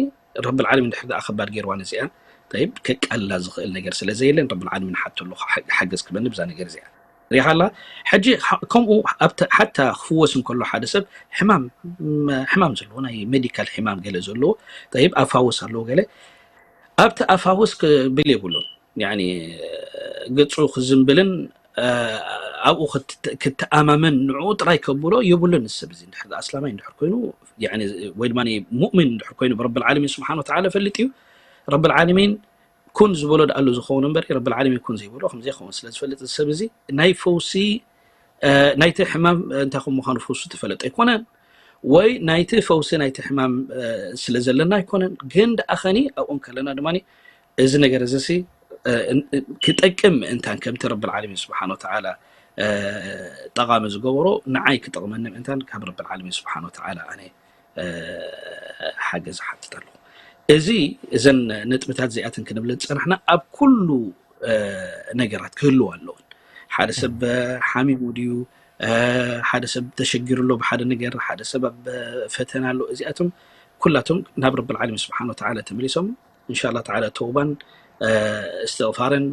ረብ العالمين ድሕር ደኣ ከባድ ገይርዋ ነዚኣ طيب ከቃልላ ዝኽእል ነገር ስለ ዘየለን ረብ العالمين ሓቶ ኣለኹ ሓገዝ ክበኒ ብዛ ነገር እዚኣ ሪኻ ኣላ ሕጂ ከምኡ ሓታ ክፍወስ እንከሎ ሓደ ሰብ ሕማም ሕማም ዘለዎ ናይ ሜዲካል ሕማም ገለ ዘለዎ طيب ኣፋውስ ኣለዎ ገለ ኣብቲ ኣፋውስ ክብል የብሉን يعني ገጹ ክዝንብልን ኣብኡ ክተኣማመን ንዕኡ ጥራይ ከብሎ የብሉን እዚ ሰብ እዚ እንድሕር ኣስላማይ እንድሕር ኮይኑ ወይ ድማ ሙእሚን እንድሕር ኮይኑ ብረብ العالمين ስብሓን ወተዓላ ፈልጥ እዩ ረብ العالمين ኩን ዝበሎ ደኣሉ ዝኸውን እምበር ረብ العالمين ኩን ዘይበሎ ከም ዘይኸውን ስለ ዝፈልጥ እዚ ሰብ እዚ ናይ ፈውሲ ናይቲ ሕማም እንታይ ከም ምዃኑ ፈውሱ ተፈለጠ ኣይኮነን ወይ ናይቲ ፈውሲ ናይቲ ሕማም ስለ ዘለና ኣይኮነን ግን ደኣ ኸኒ ኣብኦም ከለና ድማ እዚ ነገር እዚ ሲ ክጠቅም ምእንታን ከምቲ ረብ العالمين ስብሓን ወተዓላ ጠቓሚ ዝገበሮ ንዓይ ክጠቕመኒ ምእንታን ካብ ረብል ዓለሚን ስብሓን ወተዓላ ኣነ ሓገዝ ሓትት ኣለኹ። እዚ እዘን ነጥብታት እዚኣተን ክንብል ዝፀናሕና ኣብ ኩሉ ነገራት ክህልው ኣለውን። ሓደ ሰብ ሓሚሙ ድዩ፣ ሓደ ሰብ ተሸጊሩ ኣሎ ብሓደ ነገር፣ ሓደ ሰብ ኣብ ፈተና ኣሎ። እዚኣቶም ኩላቶም ናብ ረብል ዓለሚን ስብሓን ወተዓላ ተመሊሶም እንሻላ ተዓላ ተውባን እስትቕፋርን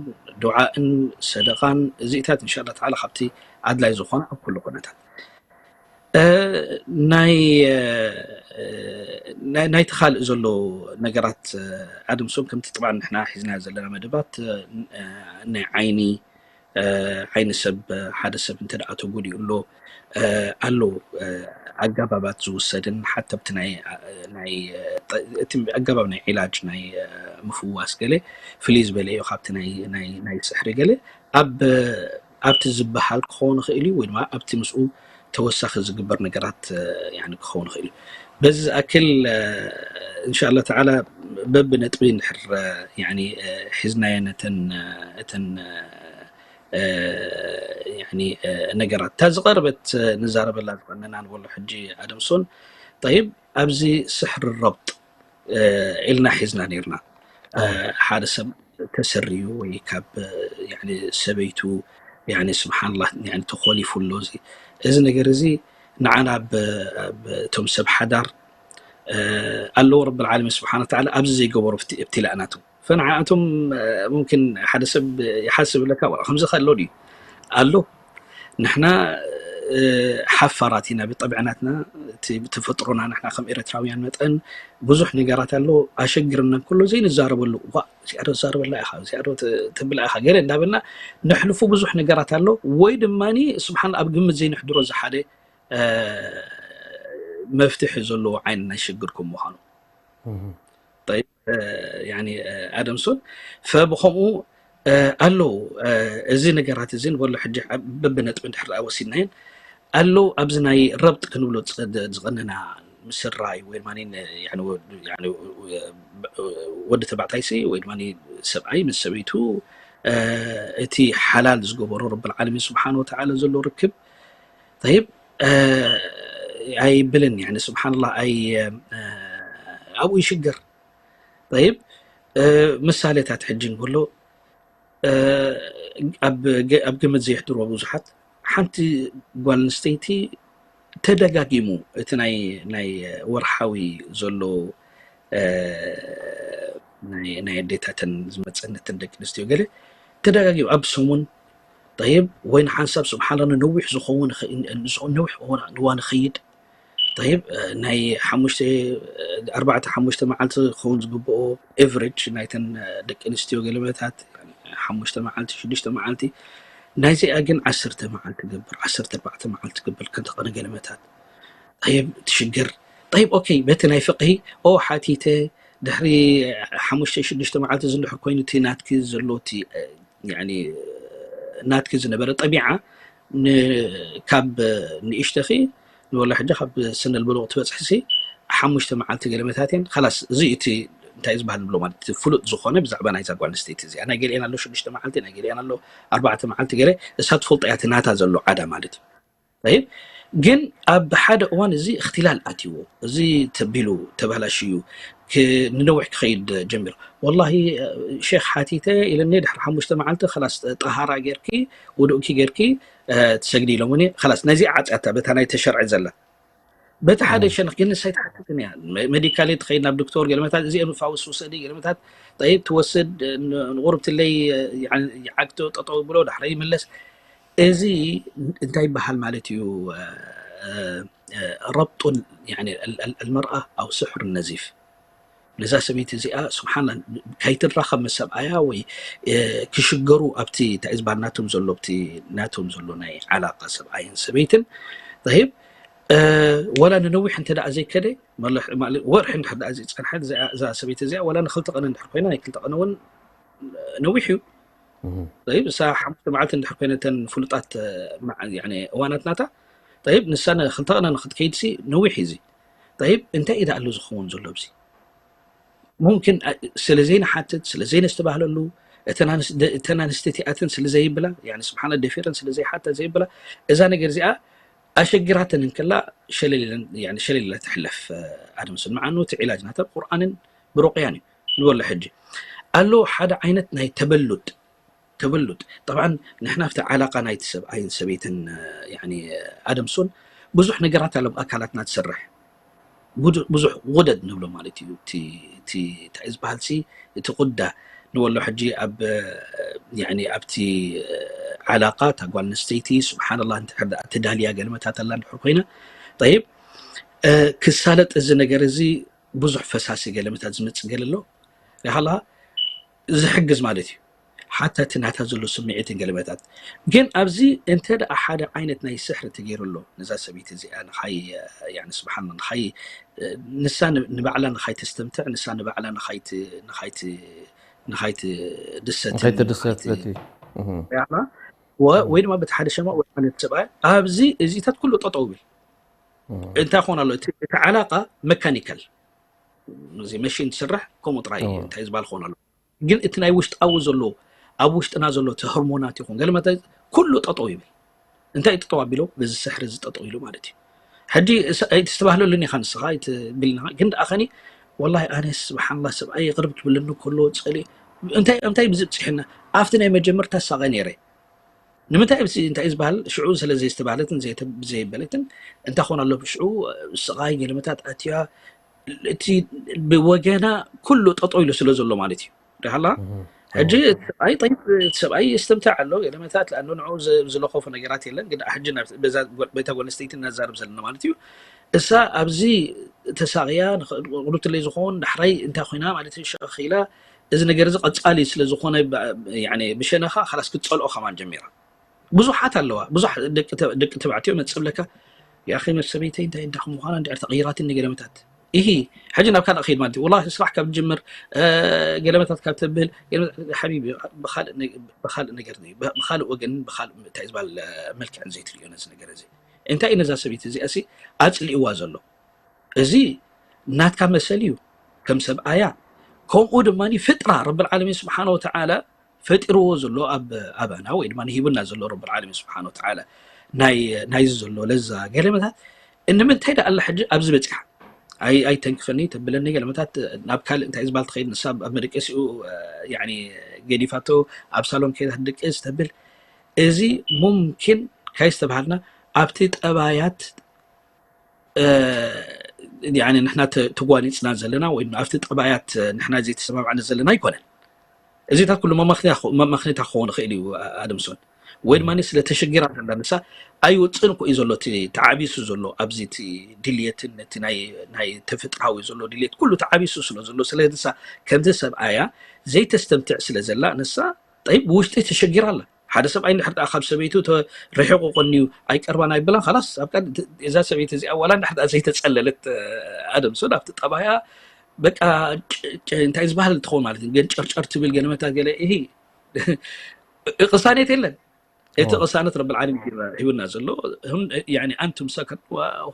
ዱዓእን ሰደቃን እዚእታት እንሻላ ተዓላ ካብቲ ኣድላይ ዝኾነ ኣብ ኩሉ ኩነታት ናይ ናይቲ ካልእ ዘሎ ነገራት ኣድምሶም ከምቲ ጥባን ንሕና ሒዝና ዘለና መደባት ናይ ዓይኒ ዓይኒ ሰብ ሓደ ሰብ እንተ ደኣ ተጎዲኡ ኣሎ ኣለዉ ኣገባባት ዝውሰድን ሓተብቲ ናይ ናይ እቲ ኣገባብ ናይ ዒላጅ ናይ ምፍዋስ ገለ ፍልይ ዝበለ እዩ ካብቲ ናይ ናይ ናይ ስሕሪ ገለ ኣብ ኣብቲ ዝበሃል ክኸውን ይኽእል እዩ ወይ ድማ ኣብቲ ምስኡ ተወሳኺ ዝግበር ነገራት ክኸውን ይኽእል እዩ። በዚ ዝኣክል እንሻላ ተዓላ በቢ ነጥቢ እንድሕር ሒዝናየን እተን እተን ነገራት እታ ዝቐረበት ንዛረበላ ዝቐነና ንበሎ ሕጂ ኣደምሶን ጠይብ ኣብዚ ስሕሪ ረብጥ ኢልና ሒዝና ነርና ሓደ ሰብ ተሰርዩ ወይ ካብ ሰበይቱ ስብሓንላ ተኾሊፉ ኣሎ እዚ ነገር እዚ ንዓና እቶም ሰብ ሓዳር ኣለዎ ረብል ዓለሚን ስብሓን ወተዓላ ኣብዚ ዘይገበሮ እብትላእ ናቱ ፈንዓኣቶም ሙምኪን ሓደ ሰብ ይሓስብ ኣለካ ከምዚ ከሎ ድዩ ኣሎ ንሕና ሓፋራት ኢና ብጠብዕናትና ተፈጥሮና ንሕና ከም ኤረትራውያን መጠን ብዙሕ ነገራት ኣሎ ኣሸግርና ከሎ ዘይንዛረበሉ ዋ እዚኣ ዶ ትዛረበላ ኢኻ እዚኣ ዶ ትብላ ኢኻ ገለ እንዳበልና ነሕልፉ ብዙሕ ነገራት ኣሎ ወይ ድማ ስብሓን ኣብ ግምት ዘይንሕድሮ ዝሓደ መፍትሒ ዘለዎ ዓይነት ናይ ሽግር ከም ምዃኑ ኣደምሶን ፈብኸምኡ ኣለዉ እዚ ነገራት እዚ ንበሎ ሕጂ በብነጥቢ እንድሕር ወሲድናየን ኣለዉ ኣብዚ ናይ ረብጥ ክንብሎ ዝቐነና ምስራይ ወይ ድማ ወዲ ተባዕታይሲ ወይ ድማ ሰብኣይ ምስ ሰበይቱ እቲ ሓላል ዝገበሮ ረብል ዓለሚን ስብሓን ወተዓላ ዘሎ ርክብ ይብ ኣይብልን ስብሓንላ ኣይ ኣብኡ ይሽገር ይብ ምሳሌታት ሕጂ እንከሎ ኣብ ግምት ዘየሕድርዎ ብዙሓት ሓንቲ ጓል ኣንስተይቲ ተደጋጊሙ እቲ ናይ ናይ ወርሓዊ ዘሎ ናይ ኣዴታተን ዝመፀነትን ደቂ ኣንስትዮ ገለ ተደጋጊሙ ኣብ ሰሙን ጠይብ ወይ ንሓንሳብ ስብሓን ነዊሕ ዝኸውን ነዊሕ እዋን ንኸይድ ጠይብ ናይ ሓሙሽተ ኣርባዕተ ሓሙሽተ መዓልቲ ክኸውን ዝግብኦ ኤቨሬጅ ናይተን ደቂ ኣንስትዮ ገለመታት ሓሙሽተ መዓልቲ ሽዱሽተ መዓልቲ ናይዚኣ ግን ዓሰርተ መዓልቲ ገብር ዓሰርተ ኣርባዕተ መዓልቲ ገብር ክንተቐነ ገለመታት ጠይብ ትሽግር ጠይብ ኦኬ በቲ ናይ ፍቅሂ ኦ ሓቲተ ድሕሪ ሓሙሽተ ሽዱሽተ መዓልቲ ዝንድሕር ኮይኑ እቲ ናትኪ ዘሎ እቲ ናትኪ ዝነበረ ጠቢዓ ካብ ንእሽተኺ ንበሎ ሕጂ ካብ ስነ ልበሎ ክትበፅሕሲ ሓሙሽተ መዓልቲ ገለመታት እየን ላስ እዚ እቲ እንታይ ዝበሃል ንብሎ ማለት ፍሉጥ ዝኾነ ብዛዕባ ናይዛ ጓል ኣንስተይቲ እዚኣ ናይ ገሊአን ኣሎ ሽዱሽተ መዓልቲ ናይ ገሊአን ኣሎ ኣርባዕተ መዓልቲ ገለ እሳ ትፈልጦ እያ ናታ ዘሎ ዓዳ ማለት እዩ ግን ኣብ ሓደ እዋን እዚ እክትላል ኣትይዎ እዚ ተቢሉ ተባላሽዩ ንነዊሕ ክኸይድ ጀሚሩ ወላ ሼክ ሓቲተ ኢለኒ ድሕሪ ሓሙሽተ መዓልቲ ላስ ጠሃራ ጌርኪ ውዱእኪ ጌርኪ ትሰግዲ ኢሎምኒ ላስ ነዚ ዓፅያታ በታ ናይ ተሸርዐ ዘላ በቲ ሓደ ሸነክ ግን ንሳይ ትሓትትን እያ ሜዲካሊ ትኸይድ ናብ ዶክተር ገለመታት እዚኦም ፋውስ ውሰዲ ገለመታት ጠይብ ትወስድ ንቁርብትለይ ይዓግቶ ጠጠው ብሎ ዳሕረ ይምለስ እዚ እንታይ ይበሃል ማለት እዩ ረብጡን ኣልመርኣ ኣብ ስሕር ነዚፍ ነዛ ሰበይቲ እዚኣ ስብሓና ካይትራኸብ ምስ ሰብኣያ ወይ ክሽገሩ ኣብቲ እንታይ ዝበሃል ናቶም ዘሎ ኣብቲ ናቶም ዘሎ ናይ ዓላቃ ሰብኣይን ሰበይትን ይብ ወላ ንነዊሕ እንተ ደኣ ዘይከደ ወርሒ እንድሕር ደኣ ዝፀንሐ እዛ ሰበይቲ እዚኣ ወላ ንክልተ ቀነ እንድሕር ኮይና ናይ ክልተ ቀነ እውን ነዊሕ እዩ ይብ እሳ ሓሙሽተ መዓልቲ እንድሕር ኮይነተን ፍሉጣት እዋናት ናታ ይብ ንሳ ንክልተ ቀነ ንክትከይድሲ ነዊሕ እዩ እዚ ይብ እንታይ እዩ ደኣ ኣሎ ዝኸውን ዘሎ ኣብዚ ሙምኪን ስለ ዘይንሓትት ስለ ዘይነስተባህለሉ እተን ኣንስ- ደ- እተን ኣንስቲ እቲኣተን ስለ ዘይብላ፣ ያኒ ስብሓን ደፊረን ስለ ዘይሓታ ዘይብላ፣ እዛ ነገር እዚኣ ኣሸጊራተን እንከላ ሸለል ኢለን፣ ያኒ ሸለል ኢላ ትሕለፍ። ኣደምስን መዓኑ እቲ ዒላጅ ናተን ቁርኣንን ብሩቅያን እዩ ንበሎ። ሕጂ ኣሎ ሓደ ዓይነት ናይ ተበሉድ ተበሉድ። ጠብዓን ንሕና ኣብቲ ዓላቃ ናይቲ ሰብኣይን ሰበይትን ያኒ ኣደምሶን ብዙሕ ነገራት ኣሎም ኣካላትና ትሰርሕ። ብዙሕ ውደድ ንብሎ ማለት እዩ። እቲ እንታይ ዝበሃል ሲ እቲ ቁዳ ንበሎ ሕጂ ኣብ ያኒ ኣብቲ ዓላቃ እታ ጓል ኣንስተይቲ ስብሓንላ እንድሕር ደኣ ተዳልያ ገለመታት ኣላ እንድሕር ኮይና፣ ጠይብ፣ ክሳለጥ እዚ ነገር እዚ ብዙሕ ፈሳሲ ገለመታት ዝመፅእ ገለ ኣሎ። ሪኻ ኣለኻ? ዝሕግዝ ማለት እዩ። ሓታ እቲ ናታ ዘሎ ስምዒትን ገለመታት። ግን ኣብዚ እንተ ደኣ ሓደ ዓይነት ናይ ስሕሪ ተገይሩ ኣሎ ነዛ ሰበይቲ እዚኣ ንኻይ ያኒ ስብሓን ንኻይ ንሳ ንባዕላ ንኻይ ተስተምትዕ ንሳ ንባዕላ ንኻይት ንኻይት ንኻይት ድሰት ንኸይትድሰት በቲ ወይ ድማ በቲ ሓደ ሸማ ወይ ማለት ሰብኣይ ኣብዚ እዚታት ኩሉ ጠጠው ብል እንታይ ኾን ኣሎ እቲ ዓላቃ መካኒካል እዚ መሽን ትስራሕ ከምኡ ጥራይ እንታይ ዝበሃል ክኾን ኣሎ። ግን እቲ ናይ ውሽጣዊ ዘሎ ኣብ ውሽጥና ዘሎ እቲ ሆርሞናት ይኹን ገለ መተ ኩሉ ጠጠው ይብል። እንታይ ጠጠው ኣቢሎ በዚ ስሕሪ እዚ ጠጠው ኢሉ ማለት እዩ። ሕጂ ኣይትስተባህለሉን ኢኻ ንስኻ ኣይትብልኒ ኢኻ። ግን ደኣ ኸኒ ወላሂ ኣነ ስብሓንላ ሰብኣይ ቅርብ ክብለኒ ከሎ ፀሊ እንታይ እንታይ ብዝብፅሕና ኣብቲ ናይ መጀመርታ ሳቐ ነይረ ንምንታይ ብሲ እንታይ ዝበሃል ሽዑ ስለ ዘይስተባህለትን ዘይበለትን እንታይ ኾን ኣሎ ሽዑ ስቓይ ገለመታት ኣትያ እቲ ብወገና ኩሉ ጠጠው ኢሉ ስለ ዘሎ ማለት እዩ። ሪሃላ ሕጂ ሰብኣይ ጠይብ ሰብኣይ የስተምትዕ ኣሎ ገለመታት ለኣንዶ ንዑ ዝለኸፉ ነገራት የለን። ግን ሕጂ ቤታ ጓል ኣንስተይቲ እናዛርብ ዘለና ማለት እዩ። እሳ ኣብዚ ተሳቕያ ንክእልትለይ ዝኾን ዳሕራይ እንታይ ኮይና ማለት እዩ ሸኺላ እዚ ነገር እዚ ቀጻሊ ስለ ዝኾነ ብሸነኻ ካላስ ክትጸልኦ ከማን ጀሚራ። ብዙሓት ኣለዋ ብዙሕ ደቂ ተባዕትዮ መፅእ ብለካ ያኺ መሰበይተይ እንታይ እንታይ ከም ምዃና እንድሕር ተቐይራትኒ ገለመታት ኢሂ ሕጂ ናብ ካልእ ኸይድ ማለት እዩ። ወላሂ ስራሕ ካብ ትጅምር ገለመታት ካብ ተብል ሓቢቢ ብኻልእ ነገር ብኻልእ ወገን ብኻልእ እንታይ ዝበሃል መልክዕን ዘይትርእዮ ነዚ ነገር እዚ እንታይ እዩ ነዛ ሰበይቲ እዚኣ ሲ ኣፅሊእዋ ዘሎ እዚ ናትካ መሰል እዩ ከም ሰብኣያ ከምኡ ድማ ፍጥራ ረብል ዓለሚን ስብሓን ወተዓላ ፈጢርዎ ዘሎ ኣብ ኣባና ወይ ድማ ሂቡና ዘሎ ረብል ዓለሚን ስብሓን ወተዓላ ናይዚ ዘሎ ለዛ ገለመታት ንምንታይ ደኣ ኣላ ሕጂ ኣብዚ በፂሓ ኣይተንክፈኒ ተብለኒ ገለመታት ናብ ካልእ እንታይ ዝበሃል ትኸይድ ንሳ ኣብ መደቀሲኡ ገዲፋቶ ኣብ ሳሎን ከይዳ ትድቅስ ተብል እዚ ሙምኪን ካይስተባሃልና ኣብቲ ጠባያት ንሕና ተጓኒፅና ዘለና ወይ ኣብቲ ጠባያት ንሕና ዘይተሰማምዕና ዘለና ኣይኮነን። እዚታት ኩሉ መመክንታ ክኸውን ይኽእል እዩ ኣደምሶን ወይ ድማ ስለ ተሸጊራ ዘላ ንሳ ኣይወፅን ኮ እዩ ዘሎ እቲ ተዓቢሱ ዘሎ ኣብዚ እቲ ድልየትን እቲ ናይ ተፈጥራዊ ዘሎ ድልየት ኩሉ ተዓቢሱ ስለ ዘሎ ስለ ንሳ ከምዚ ሰብኣያ ዘይተስተምትዕ ስለ ዘላ ንሳ ጠይብ ብውሽጢ ተሸጊራ ኣላ ሓደ ሰብኣይ እንድሕር ደኣ ካብ ሰበይቱ ርሒቑ ቀንዩ ኣይቀርባን ኣይብላን ኻላስ ኣብ እዛ ሰበይቲ እዚኣ ዋላ እንድሕር ደኣ ዘይተፀለለት ኣደምሶን ኣብቲ ጠባያ በቃ እንታይ ዝበሃል ትኸውን ማለት እዩ ገንጨርጨር ትብል ገለመታት ገለ ይሂ ቅሳኔት የለን እቲ ቅሳነት ረብል ዓለሚን ሂቡና ዘሎ ኣንቱም ሰከን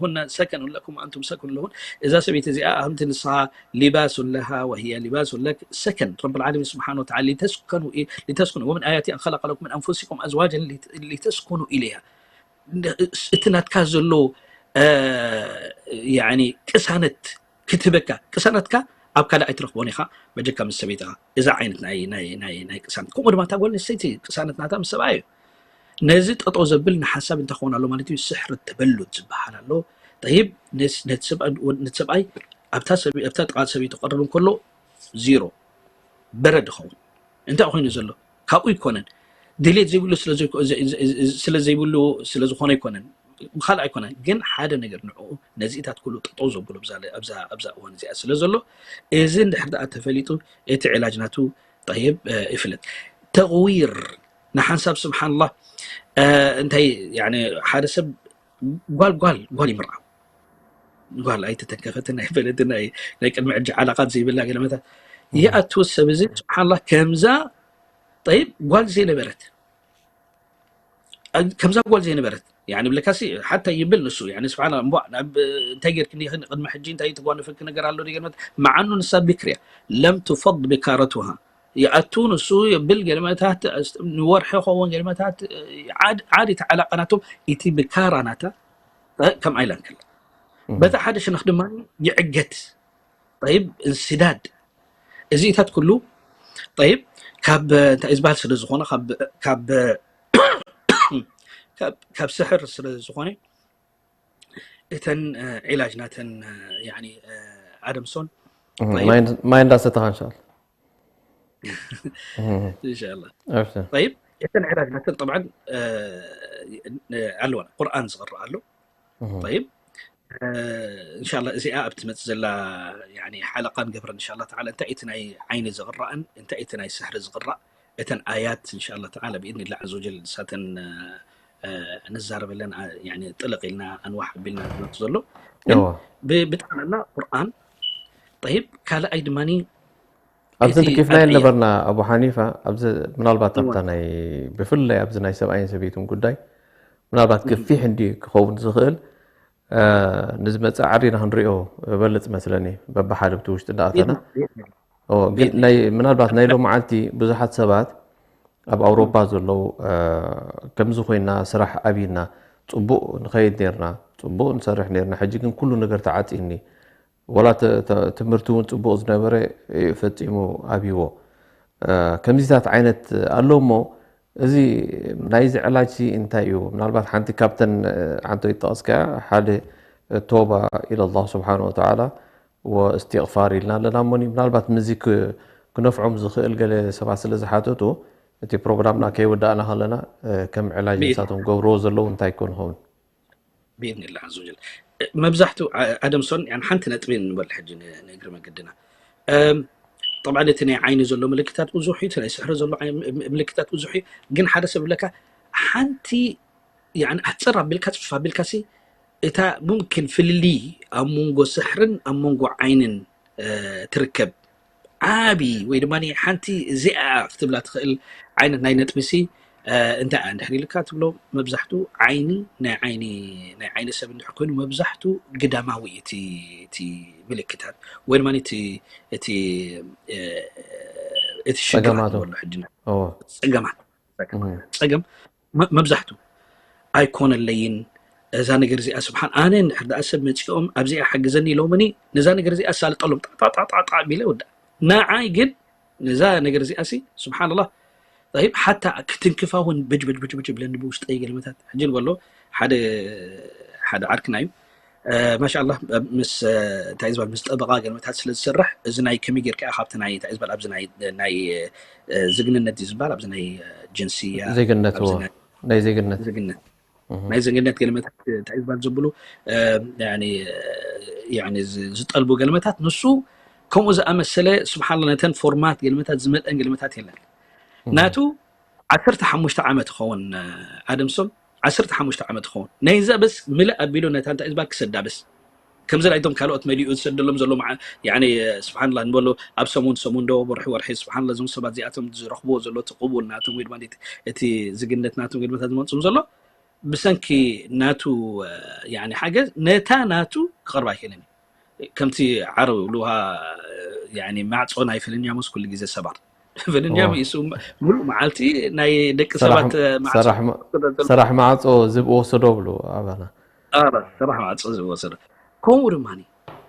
ሁነ ሰከን ለኩም ኣንቱም ሰከን ለሁን እዛ ሰበይቲ እዚኣ ከምቲ ንስኻ ሊባሱ ለሃ ወህየ ሊባሱ ለክ ሰከን ረብል ዓለሚን ስብሓን ወተዓላ ሊተስከኑ ወምን ኣያቲ ኣን ኸለቀ ለኩም ምን ኣንፉሲኩም ኣዝዋጀን ሊተስኩኑ ኢለይሃ እቲ ናትካ ዘሎ ቅሳነት ክትህበካ ቅሳነትካ ኣብ ካልእ ኣይትረኽቦን ኢኻ በጀካ ምስ ሰበይትኻ እዛ ዓይነት ናይ ቅሳነት ከምኡ ድማ እታ ጓል ኣንስተይቲ ቅሳነት ናታ ምስ ሰብኣይ እዩ ነዚ ጠጠው ዘብል ንሓንሳብ እንታይ ክኾን ኣሎ ማለት እዩ ስሕሪ ተበሉት ዝበሃል ኣሎ ጠይብ ነቲ ሰብኣይ ኣብታ ጥቓ ሰበይቱ ክቐርብ እንከሎ ዚሮ በረድ ይኸውን እንታይ ኮይኑ ዘሎ ካብኡ ይኮነን ድሌት ዘይብሉ ስለ ዘይብሉ ስለ ዝኾነ ኣይኮነን ብካልእ ኣይኮነን ግን ሓደ ነገር ንዕኡ ነዚኢታት ኩሉ ጠጠው ዘብሉ ኣብዛ እዋን እዚኣ ስለ ዘሎ እዚ እንድሕር ደኣ ተፈሊጡ እቲ ዕላጅ ናቱ ጠይብ ይፍለጥ ተቕዊር ንሓንሳብ ስብሓንላ እንታይ ሓደ ሰብ ጓል ጓል ጓል ይምርዓው ጓል ኣይተተንከፈትን ኣይፈለትን ናይ ቅድሚ ዕጂ ዓላቃት ዘይብላ ገለመታት ይኣቱ ሰብ እዚ ስብሓንላ ከምዛ ጠይብ ጓል ዘይነበረት ከምዛ ጓል ዘይነበረት يعني ብለካሲ ሓታ ይብል ንሱ يعني ስብሓን እምቧ ናብ እንታይ ጌርክኒ ቅድሚ ሕጂ እንታይ ተጓነፈኪ ነገር ኣሎ ገርመት መዓኑ ንሳ ቢክርያ ለም ትፈድ ብካረቱሃ ይኣቱ፣ ንሱ የብል ገለመታት፣ ንወርሒ ኸውን ገለመታት፣ ዓድ-፣ ዓዲ ተዓላቐናቶም፣ እቲ ብካራ ናታ፣ ከም ኣይላን ከላ። በታ ሓደ ሸነኽ ድማ ይዕገት። ጠይብ፣ እንስዳድ። እዚታት ኩሉ፣ ጠይብ፣ ካብ፣ እንታይ ዝበሃል ስለ ዝኾነ፣ ካብ፣ ካብ፣ ካብ፣ ካብ ስሕር ስለ ዝኾነ፣ እተን፣ እ፣ ዒላጅ ናተን፣ እ፣ ያኒ፣ እ፣ ኣደምሶን። እህ፣ ጠይብ። ማይ እንዳ-፣ ማይ እንዳሰተኻ እንሻላ። እህ፣ እንሻላ። ኣብሽር። ጠይብ፣ እተን ዒላጅ ናተን ጠብዓን፣ እ፣ እ፣ ኣለወን። ቁርኣን ዝቕረእ ኣሎ። እህ። ጠይብ፣ እ፣ እንሻላ እዚኣ ኣብ ትመጽእ ዘላ፣ ያኒ፣ ሓለቃ ንገብረን እንሻላ ተዓላ። እንታይ እቲ ናይ ዓይኒ ዝቕራእን እንታይ እቲ ናይ ስሕሪ ዝቕራእ፣ እተን ኣያት እንሻላ ተዓላ ብኢድኒላህ ዐዘ ወጀል ንሳተን፣ እ፣ እ፣ ንዛረበለን፣ ኣ-፣ ያኒ፣ ጥልቕ ኢልና ኣንዋሕ ኣቢልና ዝመጽእ ዘሎ። ግን እዋ። ብ-፣ ብጠቕላላ ቁርኣን፣ ጠይብ፣ ካልኣይ ድማኒ ኣብዚ እቲ ትኪፍና ኣብ ነበርና ኣቡ ሓኒፋ፣ ኣብዚ ምናልባት እዋ። ኣብታ ናይ፣ ብፍላይ ኣብዚ ናይ ሰብኣይን ሰበይትን ጉዳይ ምናልባት እም። ገፊሕ እንዲ ክኸውን ዝኽእል፣ እ፣ ንዝመጽእ ዓዲና ክንሪኦ በልጽ መስለኒ፣ በብሓደ ብቲ ውሽጢ እንዳኣተና። የድሊ፣ የድሊ። ኦ፣ ግን የድሊ። ናይ፣ ምናልባት ናይ ሎመዓልቲ ብዙሓት ሰባት ኣብ ኣውሮፓ ዘለዉ፣ እ፣ ከምዚ ኮይና ስራሕ ኣብይና፣ ጽቡቕ ንኸይድ ኔርና፣ ጽቡቕ ንሰርሕ ኔርና፣ ሕጂ ግን ኩሉ ነገር ተዓጽዩኒ፣ ወላ ተ-፣ ተ-፣ ትምህርቲ እውን ጽቡቕ ዝነበረ እዩ ፈጺሙ ኣብይዎ። እ፣ ከምዚታት ዓይነት ኣሎ እሞ፣ እዚ ናይዚ ዕላጅሲ እንታይ እዩ? ምናልባት ሓንቲ ካብተን፣ እ፣ ዓንቶ ይጠቐስካያ፣ ሓደ ቶባ ኢለላህ ስብሓን ወተዓላ ወእስቲቕፋር ኢልና ኣለና። እሞኒ ምናልባት ምስዚ ክ-፣ ክነፍዖም ዝኽእል ገለ ሰባት ስለ ዝሓተቱ፣ እቲ ፕሮግራምና ከይወዳእና ከለና፣ እ፣ ከም ዕላጅ ብኢድ። ንሳቶም ገብርዎ ዘለዉ እንታይ ኮን ይኸውን? ብኢድኒላህ ዐዘ ወጀል። መብዛሕቱ ኣ-፣ ኣደምሶን፣ ያን፣ ሓንቲ ነጥቢ ንበል ሕጂ ን-፣ ንእግሪ መገድና። እም፣ ጠብዓን እቲ ናይ ዓይኒ ዘሎ ምልክታት ብዙሕ እዩ፣ እቲ ናይ ስሕሪ ዘሎ ዓይ-፣ ም-፣ ም-፣ ምልክታት ብዙሕ እዩ። ግን ሓደ ሰብ ይብለካ፣ ሓንቲ፣ ያን፣ ኣሕጽር ኣቢልካ፣ ጽፍፍ ኣቢልካ ሲ፣ እታ ሙምኪን ፍልልይ ኣብ መንጎ ስሕርን ኣብ መንጎ ዓይንን፣ እ፣ ትርከብ። ዓቢ ወይ ድማ ሓንቲ እዚኣ ክትብላ ትኽእል ዓይነት ናይ ነጥቢ ሲ፣ እ፣ እንታይ እያ እንድሕር ኢልካ ትብሎ፣ መብዛሕቱ ዓይኒ፣ ናይ ዓይኒ፣ ናይ ዓይኒ ሰብ እንድሕር ኮይኑ፣ መብዛሕቱ ግዳማዊ እቲ፣ እቲ ምልክታት ወይ ድማ እቲ፣ እቲ፣ እ፣ እቲ ሽግራት ጸገማቱ። ንበሎ ሕጂ ን-፣ እዎ። ጸገማት። እህ። ጸገም መ-፣ መብዛሕቱ ኣይኮነለይን። እዛ ነገር እዚኣ፣ ስብሓን፣ ኣነ እንድሕር ደኣ ሰብ መጺኦም ኣብዚኣ ሓግዘኒ ኢሎምኒ፣ ነዛ ነገር እዚኣ ኣሳልጠሎም፣ ጣ፣ ጣ፣ ጣ፣ ጣ፣ ጣ፣ ቢለ ወዳ። ንዓይ ግን ነዛ ነገር እዚኣ ሲ፣ ስብሓንላህ፣ ጠይብ፣ ሓታ ክትንክፋ እውን በጅ፣ በጅ፣ በጅ፣ በጅ ብለኒ ብውሽጠይ ገለመታት። ሕጂ ንበሎ ሓደ፣ ሓደ ዓርክና እዩ። እ፣ ማሻኣላህ፣ ምስ፣ እ፣ እንታይ ዝበሃል፣ ምስ ጠበቓ ገለመታት ስለ ዝሰርሕ፣ እዚ ናይ ከመይ ጌርካ ኢኻ ካብቲ ናይ፣ እንታይ ዝበሃል፣ ኣብዚ ናይ፣ ናይ፣ እ፣ ዝግንነት ድዩ ዝበሃል፣ ኣብዚ ናይ፣ እ፣ ጅንስያ፣ ዜግነት፣ ኣብዚ እዎ። ናይ ናይ ዜግነት። ዜግነት። እህ። ናይ ዜግነት ገለመታት እንታይ ዝበሃል ዘብሉ፣ እ፣ ያኒ፣ ያኒ ዝ-፣ ዝጠልቡ ገለመታት፣ ንሱ ከምኡ ዝኣመሰለ፣ ስብሓንላ፣ ነተን ፎርማት ገለመታት ዝመጠን ገለመታት የለን። እህ። ናቱ ዓሰርተ ሓሙሽተ ዓመት ይኸውን፣ እ፣ ኣደምሶም፣ ዓሰርተ ሓሙሽተ ዓመት ይኸውን። ናይዛ በስ ምልእ ኣቢሉ ነታ እንታይ ዝበሃል ክሰዳ በስ። ከምዚ ናይቶም ካልኦት መሊኡ ዝሰደሎም ዘሎ መዓ-፣ ያኒ፣ ስብሓንላ፣ ንበሎ ኣብ ሰሙን፣ ሰሙን ዶ፣ ወርሒ፣ ወርሒ፣ ስብሓንላ፣ እዞም ሰባት እዚኣቶም ዝረኽብዎ ዘሎ እቲ ቅቡል ናቶም ወይ ድማ እቲ፣ እቲ ዝግነት ናቶም ገለመታት ዝመጽኦም ዘሎ፣ ብሰንኪ ናቱ፣ እ፣ ያኒ ሓገዝ፣ ነታ ናቱ ክቐርባ ኣይክእልን እዩ። ከምቲ ዓረብ ይብልዋ፣ ያኒ ማዕጾ ናይ ፍልንያሞስ ኩሉ ግዜ ሰባር። ፍልንያም እዎ። ይሱ ሙሉእ መዓልቲ ናይ ደቂ ሰራሕ ሰባት፣ እ፣ ማዕጾ ሰራሕ ማ-፣ ስለ ዘሎ ሰራሕ ማዕጾ ዝብእ ወሰዶ ብሉ ኣባና። ኣረ፣ ሰራሕ ማዕጾ ዝብእ ወሰዶ። ከምኡ ድማ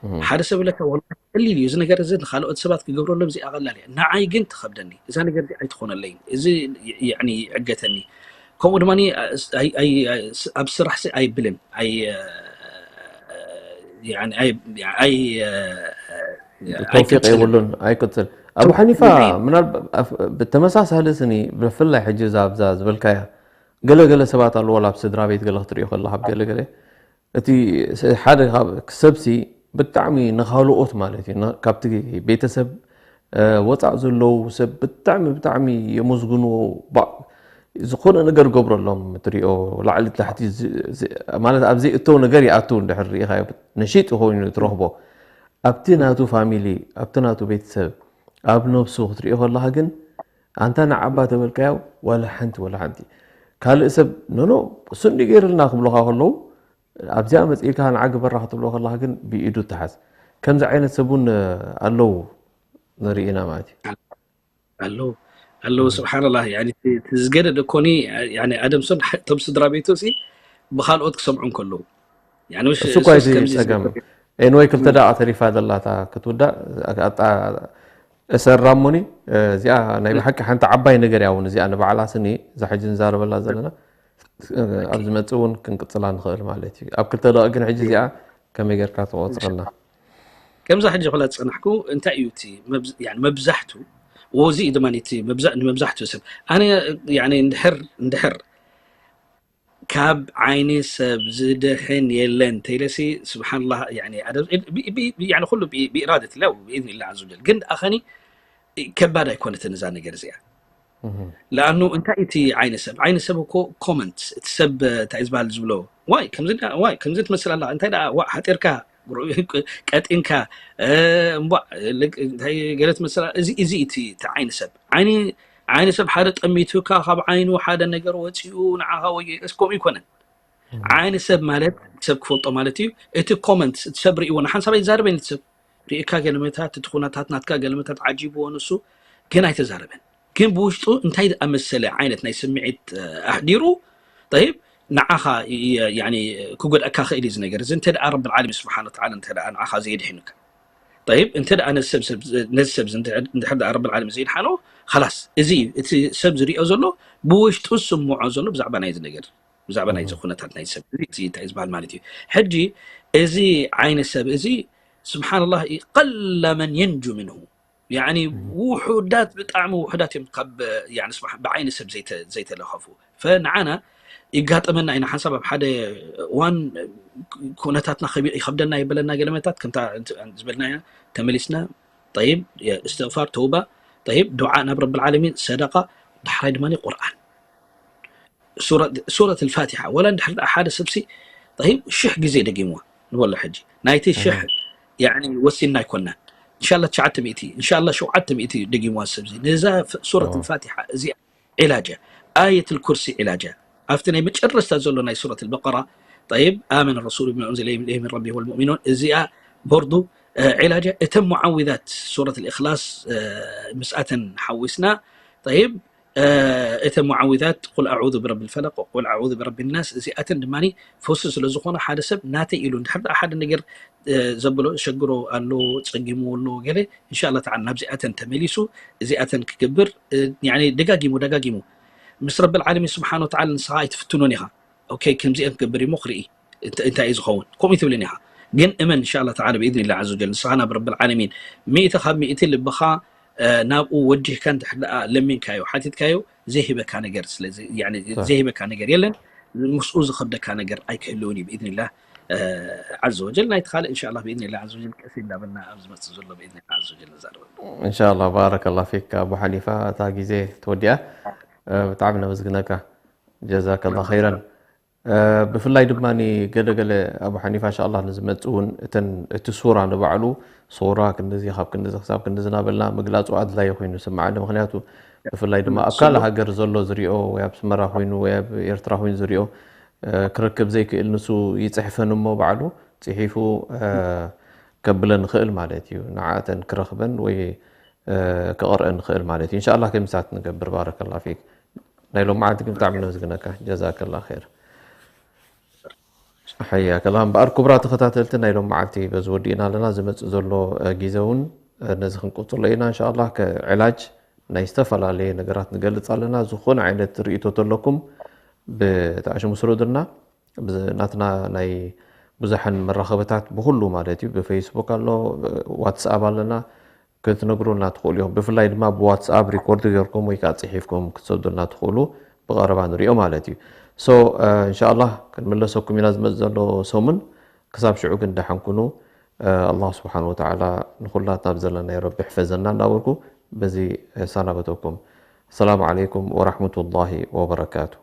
እም። ሓደ ሰብ ይብለካ፣ "ወላሂ ቀሊል እዩ፣ እዚ ነገር እዚ ንኻልኦት ሰባት ክገብረሎም እዚኣ ቀላል እያ። ንዓይ ግን ትኸብደኒ። እዛ ነገር እዚ ኣይትኾነለይን። እዚ ይ-፣ ያኒ ይዕገተኒ።" ከምኡ ድማ ኣይ-፣ ኣይ-፣ ኣይ-፣ ኣብ ስራሕ ሲ ኣይብልን። ኣይ-፣ ያኒ ኣይ-፣ ኣይ-፣ ተውፊቅ ኣይቅጽልን። የብሉን፣ ኣይቅጽል። ኣቡ ተውፊቅ ሓኒፋ፣ የብሉን። ምናልባ-፣ ኣፍ-፣ ብተመሳሳሊ ስኒ፣ ብፍላይ ሕጂ እዛ ኣብዛ ዝበልካያ፣ ገለ ገለ ሰባት ኣለዎ፣ ኣብ ስድራ ቤት ገለ ክትሪኦ ከለኻ፣ ኣብ ገለ ገለ፣ እቲ ስ-፣ ሓደ ካብ ሰብሲ ብጣዕሚ ንኻልኦት ማለት እዩ፣ ን-፣ ካብቲ ቤተሰብ፣ እ፣ ወጻእ ዘለዉ ሰብ ብጣዕሚ፣ ብጣዕሚ የመስግንዎ። ባ-፣ ዝኾነ ነገር ገብረሎም፣ ትሪኦ፣ ላዕሊ ታሕቲ ዝ-፣ ዝ-፣ ማለት ኣብ ዘይእተው ነገር ይኣቱ፣ እንድሕር ርኢኻዮ፣ ነሺጥ ኮይኑ ትረኽቦ። ኣብቲ ናቱ ፋሚሊ፣ ኣብቲ ናቱ ቤተሰብ፣ ኣብ ነብሱ ክትሪኦ ከለኻ ግን፣ ኣንታ ንዓባ ተበልካዮ፣ ዋላ ሓንቲ፣ ዋላ ሓንቲ። ካልእ ሰብ፣ ኖ፣ ኖ፣ እሱ እንዲ ገይርልና ክብሉኻ ከለዉ፣ ኣብዚኣ መጺእካ ንዓ ግበራ ክትብሎ ከለኻ ግን ብኢዱ ትሓዝ። ከምዚ ዓይነት ሰብ እውን ኣለዉ ንርኢ ኢና ማለት እዩ። ኣለዉ ኣለዉ። ስብሓንላህ፣ ያኒ እቲ እቲ ዝገደደ ኮኒ፣ ያኒ ኣደምሶን ቶም ስድራ ቤቱ ሲ ብኻልኦት ክሰምዑ እንከለዉ፣ ያኒ፣ ምሽ እሱ እኳ እሱስ እቲ ከምዚ ጸገም ዝገበረ ኤንወይ ክልተ ደቂቃ ተሪፋ ዘላታ ክትውዳእ ኣጣ እሰራሞኒ። እዚኣ ናይ ብሓቂ ሓንቲ ዓባይ ነገር እያ። እውን እዚኣ ንባዕላ ስኒ እዛ ሕጂ ንዛረበላ ዘለና ኣብ ዝመጽእ እውን ክንቅጽላ ንኽእል ማለት እዩ። ኣብ ክልተ ደቂ ግን ሕጂ እዚኣ ከመይ ጌርካ ትቆጽረልና? ከምዛ ሕጂ ክላ ዝጸናሕኩ እንታይ እዩ እቲ መብዝ- ያኒ መብዛሕቱ ወዚ እዩ ድማ እቲ መብዛ- ንመብዛሕቱ ሰብ ኣነ ያኒ እንድሕር እንድሕር ካብ ዓይኒ ሰብ ዝድሕን የለን ተይለሲ ስብሓንላህ ያኒ ኣደ- ብ- ብ- ብ- ያኒ ኩሉ ብ- ብኢራደት ላ ብኢዝን ላ ዘ ወጀል ግን ደኣ ኸኒ ከባድ ኣይኮነትን እዛ ነገር እዚኣ። ለኣኑ እንታይ እቲ ዓይኒ ሰብ ዓይኒ ሰብ እኮ ኮመንት እቲ ሰብ እንታይ ዝበሃል ዝብሎ ዋይ ከምዚ ዳ- ዋይ ከምዚ ትመስል ኣላ እንታይ ደኣ ዋ ሓጢርካ ጉር- ቀጢንካ እ፣ እምቧ ልግ- እንታይ ገለ ትመስል ኣላ። እዚ እዚ እቲ እቲ ዓይኒ ሰብ ዓይኒ ዓይኒ ሰብ ሓደ ጠሚቱካ ካብ ዓይኑ ሓደ ነገር ወፂኡ ንዓኻ ወይ እስ ከምኡ ይኮነን። ዓይኒ ሰብ ማለት ሰብ ክፈልጦ ማለት እዩ። እቲ ኮመንት እቲ ሰብ ርእይዎ ንሓንሳብ ኣይዛረበን እቲ ሰብ ርእካ ገለመታት እቲ ኩነታት ናትካ ገለመታት ዓጂብዎ ንሱ ግን ኣይተዛረበን። ግን ብውሽጡ እንታይ ዝኣመሰለ ዓይነት ናይ ስምዒት ኣሕዲሩ ጠይብ ንዓኻ ክጎድኣካ ክእል እዩ ዝነገር እዚ እንተ ደኣ ረብል ዓለሚን ስብሓን ወተዓላ እንተ ደኣ ንዓኻ ዘየድሒኑካ ጠይብ እንተ ደኣ ነዚ ሰብ ሰብ- ነዚ ሰብ እዚ እንድሕር ደኣ ረብል ዓለሚን ዘይድሓኖ ኸላስ እዚ እዩ እቲ ሰብ ዝሪኦ ዘሎ ብውሽጡ ዝስምዖ ዘሎ ብዛዕባ ናይዚ ነገር ብዛዕባ ናይዚ ኩነታት ናይ ሰብ እዚ እቲ እንታይ ዝበሃል ማለት እዩ። ሕጂ እዚ ዓይኒ ሰብ እዚ ስብሓንላህ ቀለ መን የንጁ ምንሁ ያኒ ውሑዳት ብጣዕሚ ውሑዳት እዮም ካብ ያኒ ስብሓ- ብዓይኒ ሰብ ዘይተ- ዘይተለኸፉ ፈንዓና ይጋጠመና ኢና ሓንሳብ ኣብ ሓደ እዋን ኩነታትና ከቢ- ይኸብደና የበለና ገለመታት ከምታ እንት- ዝበልና ኢና ተመሊስና ጠይብ እስትግፋር ተውባ ጠይብ ዱዓ ናብ ረብል ዓለሚን ሰደቃ ዳሕራይ ድማ ቁርኣን ሱረት ልፋቲሓ ወላ እንድሕር ደኣ ሓደ ሰብሲ ጠይብ ሽሕ ግዜ ደጊምዋ ንበሎ ሕጂ ናይቲ ሽሕ ያኒ ወሲንና ኣይኮናን እንሻላ ትሽዓተ ሚእቲ እንሻላ ሸውዓተ ሚእቲ ደጊምዋ ሰብዚ ነዛ ሱረት ልፋቲሓ እዚኣ ዒላጃ ኣየት ልኩርሲ ዒላጃ ኣብቲ ናይ መጨረስታ ዘሎ ናይ ሱረት ልበቀራ ጠይብ ኣመን ረሱሉ ብማ ኡንዚለ ኢለይሂ ምን ረቢ ወልሙእሚኑን እዚኣ ቦርዱ ዒላጃ እተን ሙዓዊዛት ሱረት ልእክላስ ምስኣተን ሓዊስና ጠይብ እተ ሙዓዊዛት ቁል ኣዑዙ ብረቢ ልፈለቅ ቁል ኣዑዙ ብረቢ ናስ እዚኣተን ድማ ፈውሲ ስለ ዝኾነ ሓደ ሰብ ናተይ ኢሉ እንድሕር ደኣ ሓደ ነገር ዘብሎ ሸግሮ ኣሎ ጸጊሙ ኣሎ ገለ እንሻላ ተዓላ ናብዚኣተን ተመሊሱ እዚኣተን ክገብር ያኒ ደጋጊሙ ደጋጊሙ ምስ ረብል ዓለሚን ስብሓን ወተዓላ ንስኻ ኣይትፍትኖን ኢኻ ኦኬ ከምዚአን ክገብር እሞ ክርኢ እንታይ እዩ ዝኸውን ከምኡ ትብልን ኢኻ ግን እመን እንሻላ ተዓላ ብኢዝኒላ ዓዘ ወጀል ንስኻ ናብ ረብል ዓለሚን ሚእቲ ካብ ሚእቲ ልብኻ ናብኡ ወጅህካ እንድሕር ደኣ ለሚንካዮ ሓቲትካዮ ዘይህበካ ነገር ስለዚ ያኒ ዘይህበካ ነገር የለን ምስኡ ዝኸብደካ ነገር ኣይክህልውን እዩ ብኢዝኒላ ዓዘ ወጀል ናይቲ ካልእ እንሻላ ብኢዝኒላ ዓዘ ወጀል ቀስ እንዳበልና ኣብ ዝመፅእ ዘሎ ብኢዝኒላ ዓዘ ወጀል ንዛረበሉ እንሻላ ባረከላ ፊክ ኣቡ ሓኒፋ እታ ግዜ ተወዲኣ ብጣዕሚ ነመስግነካ ጀዛከላ ኸይረን ብፍላይ ድማ ገለገለ ኣቡ ሓኒፋ እንሻላ ንዝመፅእ እውን እተን እቲ ሱራ ንባዕሉ ሱራ ክንድዚ ካብ ክንድዚ ክሳብ ክንድዚ ናበልና ምግላፁ ኣድላዪ ኮይኑ ይስምዓኒ ምክንያቱ ብፍላይ ድማ ኣብ ካልእ ሃገር ዘሎ ዝሪኦ ወይ ኣብ ስመራ ኮይኑ ወይ ኣብ ኤርትራ ኮይኑ ዝሪኦ ክረክብ ዘይክእል ንሱ ይፅሕፈን እሞ ባዕሉ ፅሒፉ ከብለን ይኽእል ማለት እዩ ንዓተን ክረኽበን ወይ ክቐርአን ይኽእል ማለት እዩ እንሻላ ከምሳት ንገብር ባረከላ ፊክ ናይ ሎም መዓልቲ ግን ብጣዕሚ ነመስግነካ ጀዛከላ ኸይር ሓያከላ እምበኣር ክቡራ ተኸታተልቲ ናይ ሎም መዓልቲ በዚ ወዲእና ኣለና ዝመፅእ ዘሎ ግዜ እውን ነዚ ክንቅፅሎ ኢና እንሻላ ዕላጅ ናይ ዝተፈላለየ ነገራት ንገልፅ ኣለና ዝኾነ ዓይነት ርእቶ ተለኩም ብተኣሽሙ ስሩድና ናትና ናይ ብዙሓን መራኸብታት ብኩሉ ማለት እዩ ብፌስቡክ ኣሎ ዋትስኣፕ ኣለና ክትነግሩልና ትኽእሉ ኢኹም ብፍላይ ድማ ብዋትስኣፕ ሪኮርድ ገርኩም ወይ ከዓ ፅሒፍኩም ክትሰዱልና ትኽእሉ ብቐረባ ንሪኦ ማለት እዩ so እንሻላ ክንምለሰኩም ኢና ዝመፅ ዘሎ ሰሙን ክሳብ ሽዑ ግን ደሓንኩኑ ኣላህ ስብሓን ወተዓላ ንኩላትና ብዘለናዮ ረቢ ሕፈዘና እናበልኩ በዚ ሰናበተኩም ሰላም ዓለይኩም ወራሕመቱላሂ ወበረካቱ